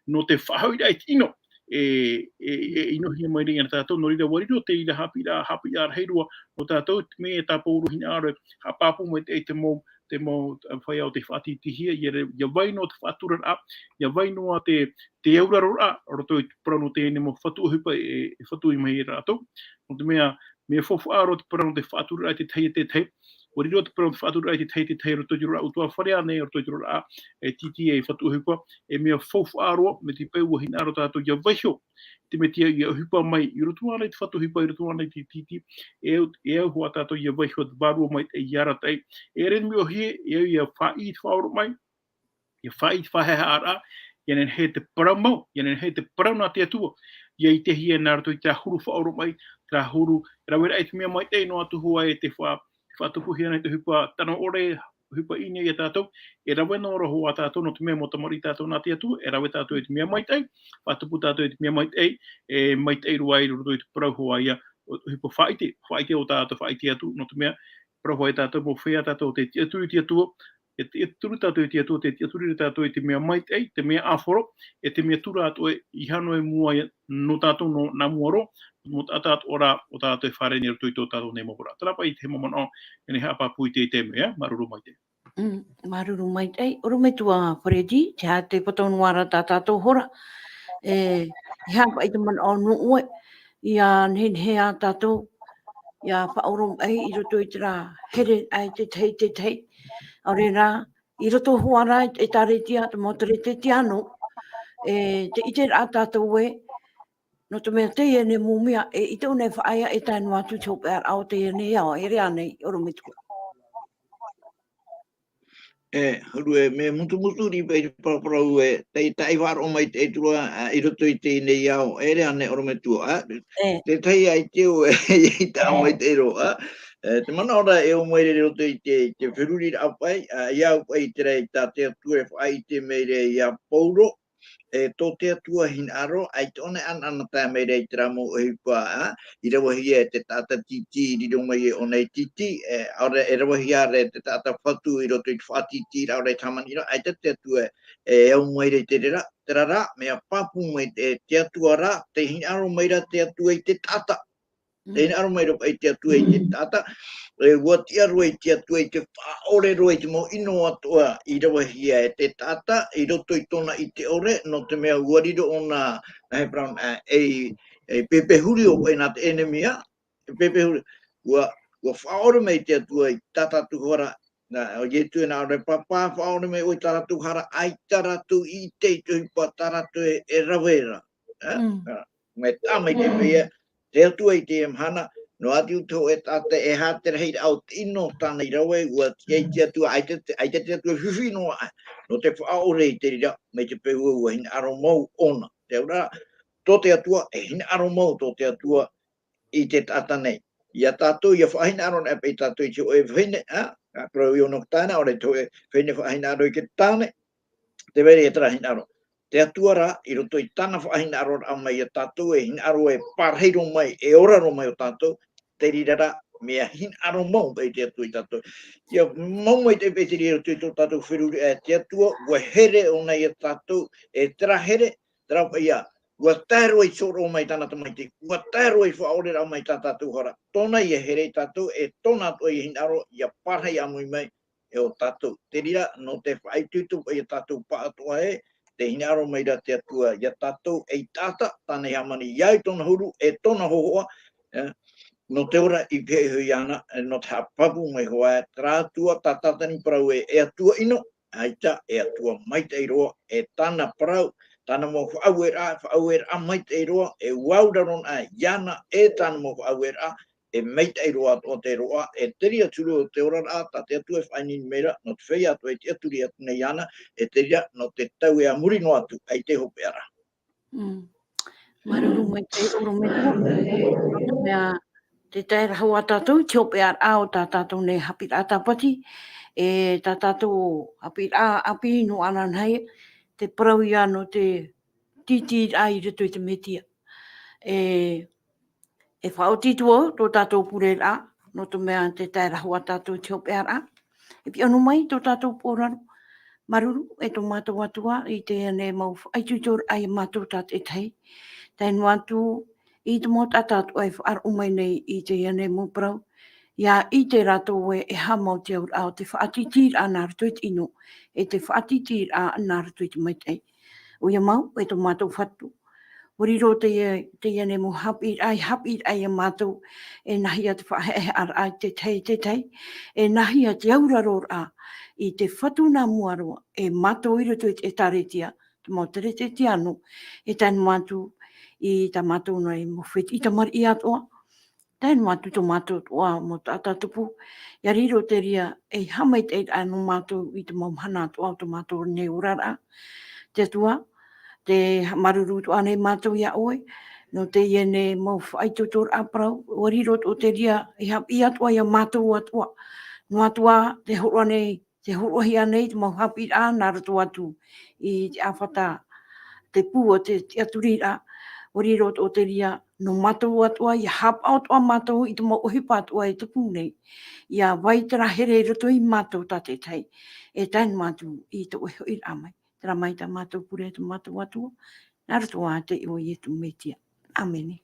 nō te faʻahoʻiraʻa i te ʻino, e, e, e ʻinohia mai ra ia tātou, nō reira, ʻua riro teie haʻapiʻiraʻa, haʻapiʻiraʻa rahi roa nō tātou, te mea tā Paulo hinaʻaro, haʻapāpū mai te, te mau, te mau, ā, feiā o tei faʻatītīhia, ʻia re-, ʻia vai noa te faʻaturaraʻa, ʻia vai noa te, te auraroraʻa, roto i te parau nō teie nei mau fatu ʻohipa e, e fatu mai ia rātou. Nō te mea, mea faufaʻa roa te parau nō te faʻaturaraʻa i te tahi e te tahi. ʻUa riro te parau nō te faʻaturaraʻa i te tahi e te tahi roto i te oraraʻa ʻutuāfare ānei, roto i te oraraʻa, e tītī e fatu ʻohipa, e mea faufaʻa roa, mai te peu ʻua hinaʻaro tātou ʻia vaiiho. Te mea tītī ʻia ʻohipa mai, i roto ānei te fatu ʻohipa, i roto ānei te tītī, e au, e au hoʻi tātou ʻia vaiiho te vārua maitaʻi ʻia arataʻi. E ʻere te mea ʻōhie, e au ʻia faʻaʻī te faʻaoromaʻi, ʻia faʻaʻī te faʻahaʻehaʻaraʻa, ʻia nehenehe te parau mau, ʻia nehenehe te parau nā te Atua, ʻia ʻitehia nā roto i terā huru faʻaoromaʻi, terā huru raveraʻa i te mea maitaʻi noa atu hoʻi e te fa-, te faʻatupuhia nei te ʻohipa tano ʻore, ʻohipa i niʻa ia tātou, e rave noa ra hoʻi tātou nō te mea mau tamariʻi tātou nā te Atua, e rave tātou i te mea maitaʻi, faʻatupu tātou i te mea maitaʻi, e maitaʻi roa i roto i te parau hoʻi ia, ʻo, ʻohipa faʻaʻite, faʻaʻite ʻo tātou faʻaʻite atu, nō te mea, parau hoʻi tātou mau feiā tātou tē tiʻaturi i te Atua, e tiʻaturi tātou i te Atua, tē tiʻaturi ra tātou i te mea maitaʻi, te mea ʻāfaro, e te mea tura atoʻa e, i hano i mua ia, nō tātou nō, nā mua roa, mau taʻata atoʻa rā, ʻo tātou e fārerei nei i roto i tō tātou nei mau hora. Terā paʻi te mau manaʻo, e nehenehe e haʻapāpū i te, te mea, māuruuru maitaʻi. Mm, māuruuru maitaʻi, ʻorometua Freddy, te aha te pātono ra tā tātou hora, e, e aha paʻi te manaʻo nō ʻoe, ʻia nehenehe ā tātou, ʻia faʻaoromaʻi i roto i terā here ai te tahi, te tahi, ʻaore rā, i roto hoʻi ra i te ʻĒtārētia, te mau Kerisetiano, e, tē ʻite ra tātou ē, nō te mea teie nei mau mea, e ʻite ʻōna e faʻaea e tae noa atu te hopeʻaraʻa o teie nei ao, e ʻere ānei, ʻorometua. E, huru e, mea mutumutu riʻi paʻi te paraparau e, tei, tei faʻaroʻo mai te ʻaituru, ā, i roto i teie nei ao, e ʻere ānei ʻorometua, ā? E. Te tahi ʻaita ʻo, e, i taʻa mai te ʻero, ā? E, te manaʻo ra e ō mai ra i roto i te, i te feruriraʻa paʻi, ā, i au paʻi terā i tā te Atua e faʻaʻite mai ra ia Paulo, e, tō te Atua hinaʻaro, ʻaita ʻōna e ʻanaʻanatae mai ra i terā mau ʻohipa, ā, i ravehia e te taʻata tītī, i riro mai e ʻōna e tītī, e, ʻaore, e ravehia ra e te taʻata fatu i roto i te faʻatītīraʻa, ʻaore i te hāmani ra, ʻaita te Atua e, e au mai ra i te reira, terā rā, mea pāpū mai te, te Atua ra, tē hinaʻaro mai ra te Atua i te taʻata. Tē hinaʻaro mai ra paʻi te Atua i te taʻata, e, ʻua tiʻa roa i te Atua i te faʻaʻore roa i te mau ʻino atoʻa i ravehia e te taʻata, i roto i tōna ʻite ʻore, nō te mea ʻua riro ʻōna, nā he parau, ā, e, e pēpē huri ʻo paʻi nā te ʻenemi, ā, e pēpē huri, ʻua, ʻua faʻaʻore mai te Atua i tā tātou hara, nā, ʻo Ietu e nā ʻō ra, Pāpā, faʻaʻore mai ʻoe i tā rātou hara, ʻaita rātou i ʻite i te ʻohipa tā rātou e, e rave ra. Ā? Mm. Ā, mea taʻa mai te mea, te Atua i teie mahana, Noa atu te hōʻē taʻata e aha te rahiraʻa o te ʻino tāna i rave, ʻua tiʻa i te Atua, ʻaita te, ʻaita te Atua e fifi noa aʻe. Nō te faʻaʻore i te reira, mai te peu ua hinaʻaro mau ʻōna. Te auraʻa, tō te Atua, e hinaʻaro mau tō te Atua i te taʻata nei. Ia tātou, ʻia faʻahinaʻaro anaʻe paʻi tātou i te hōʻē vahine, ā, ā, parau i ʻōna tāne, ʻaore te hōʻē vahine faʻahinaʻaro i te tāne, tē vai ra ia terā hinaʻaro. Te Atua rā, i roto i tāna faʻahinaʻaroraʻa mai ia tātou, e hinaʻaro e pārahi roa mai, e ora roa mai ʻo tātou, te reira rā, mea hinaʻaro mau paʻi te Atua ia tātou. ʻIa mau maitaʻi paʻi te reira i roto i tō tātou feruriraʻa, te Atua, ʻua here ʻōna ia tātou, e terā here, terā paʻi ā, ʻua tae roa i te sōroʻo mai tāna Tamaiti, ʻua tae roa i te faʻaʻoreraʻa mai tā tātou hara. Tōna ia here ia tātou, e tōna atoʻa ia hinaʻaro, ʻia pārahi ʻāmui mai, e ʻo tātou. Te reira, nō te faʻaitoito paʻi ia tātou pāʻatoʻa ē, tē hinaʻaro mai ra te Atua ia tātou, ei taʻata, tāna i hāmani, ʻia au i tōna huru, e tōna hōhoʻa, ē, nō te ora i pīhaʻi iho iāna, ē, nō te haʻapāpū mai hoʻi, terā Atua, tā Tātani parau ē, e Atua ʻino, ʻaita, e Atua maitaʻi roa, e tāna parau, tāna mau faʻaueraʻa, faʻaueraʻa maitaʻi roa, e ʻua auraro anaʻe iāna, e tāna mau faʻaueraʻa, e maitaʻi roa atoʻa te roaʻa, e te reira atu rā te oraraʻa, tā te Atua e faʻaineine mai ra, nō te feiā atoʻa e tiʻaturi atu nei iāna, e te reira, nō te tau e a muri noa atu, ʻaita e hopeʻa ra. Mm. Māuruuru maitaʻi ʻorometua, nō te mea, tē tae ra hoʻi tātou, te hopeʻaraʻa o tā tātou nei haʻapiʻiraʻa Tāpati, e tā tātou haʻapiʻiraʻa ʻāpī nō ananahi, te parau ia nō te tītīraʻa i roto i te Metia. E, e faʻaoti atu vau tō tātou pureraʻa, nō te mea tē tae ra hoʻi tātou i te hopeʻaraʻa. E piʻi noa mai tō tātou pōraro, māuruuru, e tō mātou Atua, i teie nei mau faʻaitoitoraʻa ia mātou tātaʻitahi. Tae noa atu i te mau taʻata atoʻa e faʻaroʻo mai nei i teie nei mau parau, ʻia ʻite rātou ē, e aha mau te auraʻa o te faʻatītīraʻa nā roto i te ʻino, e te faʻatītīraʻa nā roto i te maitaʻi. ʻOia mau, e tō mātou Fatu. ʻUa riro teie, teie nei mau haʻapiʻiraʻa, haʻapiʻiraʻa ia mātou, e nāhea te faʻaheʻeheʻaraʻa i te tahi, te tahi, e nāhea te auraroraʻa i te Fatu nā mua roa, e mātou i roto i te ʻĒtārētia, te mau Kerisetiano, e tae noa atu i tā mātou nei mau fētiʻi tamariʻi atoʻa, tae noa atu tō mātou atoʻa mau taʻata tupu, ʻia riro te reira ei haʻamaitaʻiraʻa nō mātou i te mau mahana atoʻa o tō mātou nei oraraʻa. Te Atua, tē haʻamāuruuru atoʻa nei mātou ia ʻoe, nō teie nei mau faʻaitoitoraʻa parau, ʻua riro atoʻa te reira ei haʻapiʻi atoʻa ia mātou atoʻa. Noa atu ā, tē hōroʻa nei, tē hōroʻahia nei te mau haʻapiʻiraʻa nā roto atu i te ʻāfata, te pū o te, te tiʻaturiraʻa, ʻua riro atoʻa te reira nō mātou atoʻa, ʻia haʻapaʻo atoʻa mātou i te mau ʻohipa atoʻa e tupu nei, ʻia vai terā here i roto ia mātou tātaʻitahi, e tae noa atu i tō ʻoe hoʻiraʻa mai. Terā mai tā mātou pure, tō mātou Atua, nā roto ā te iʻoa o Iesu Mesia. ʻĀmene.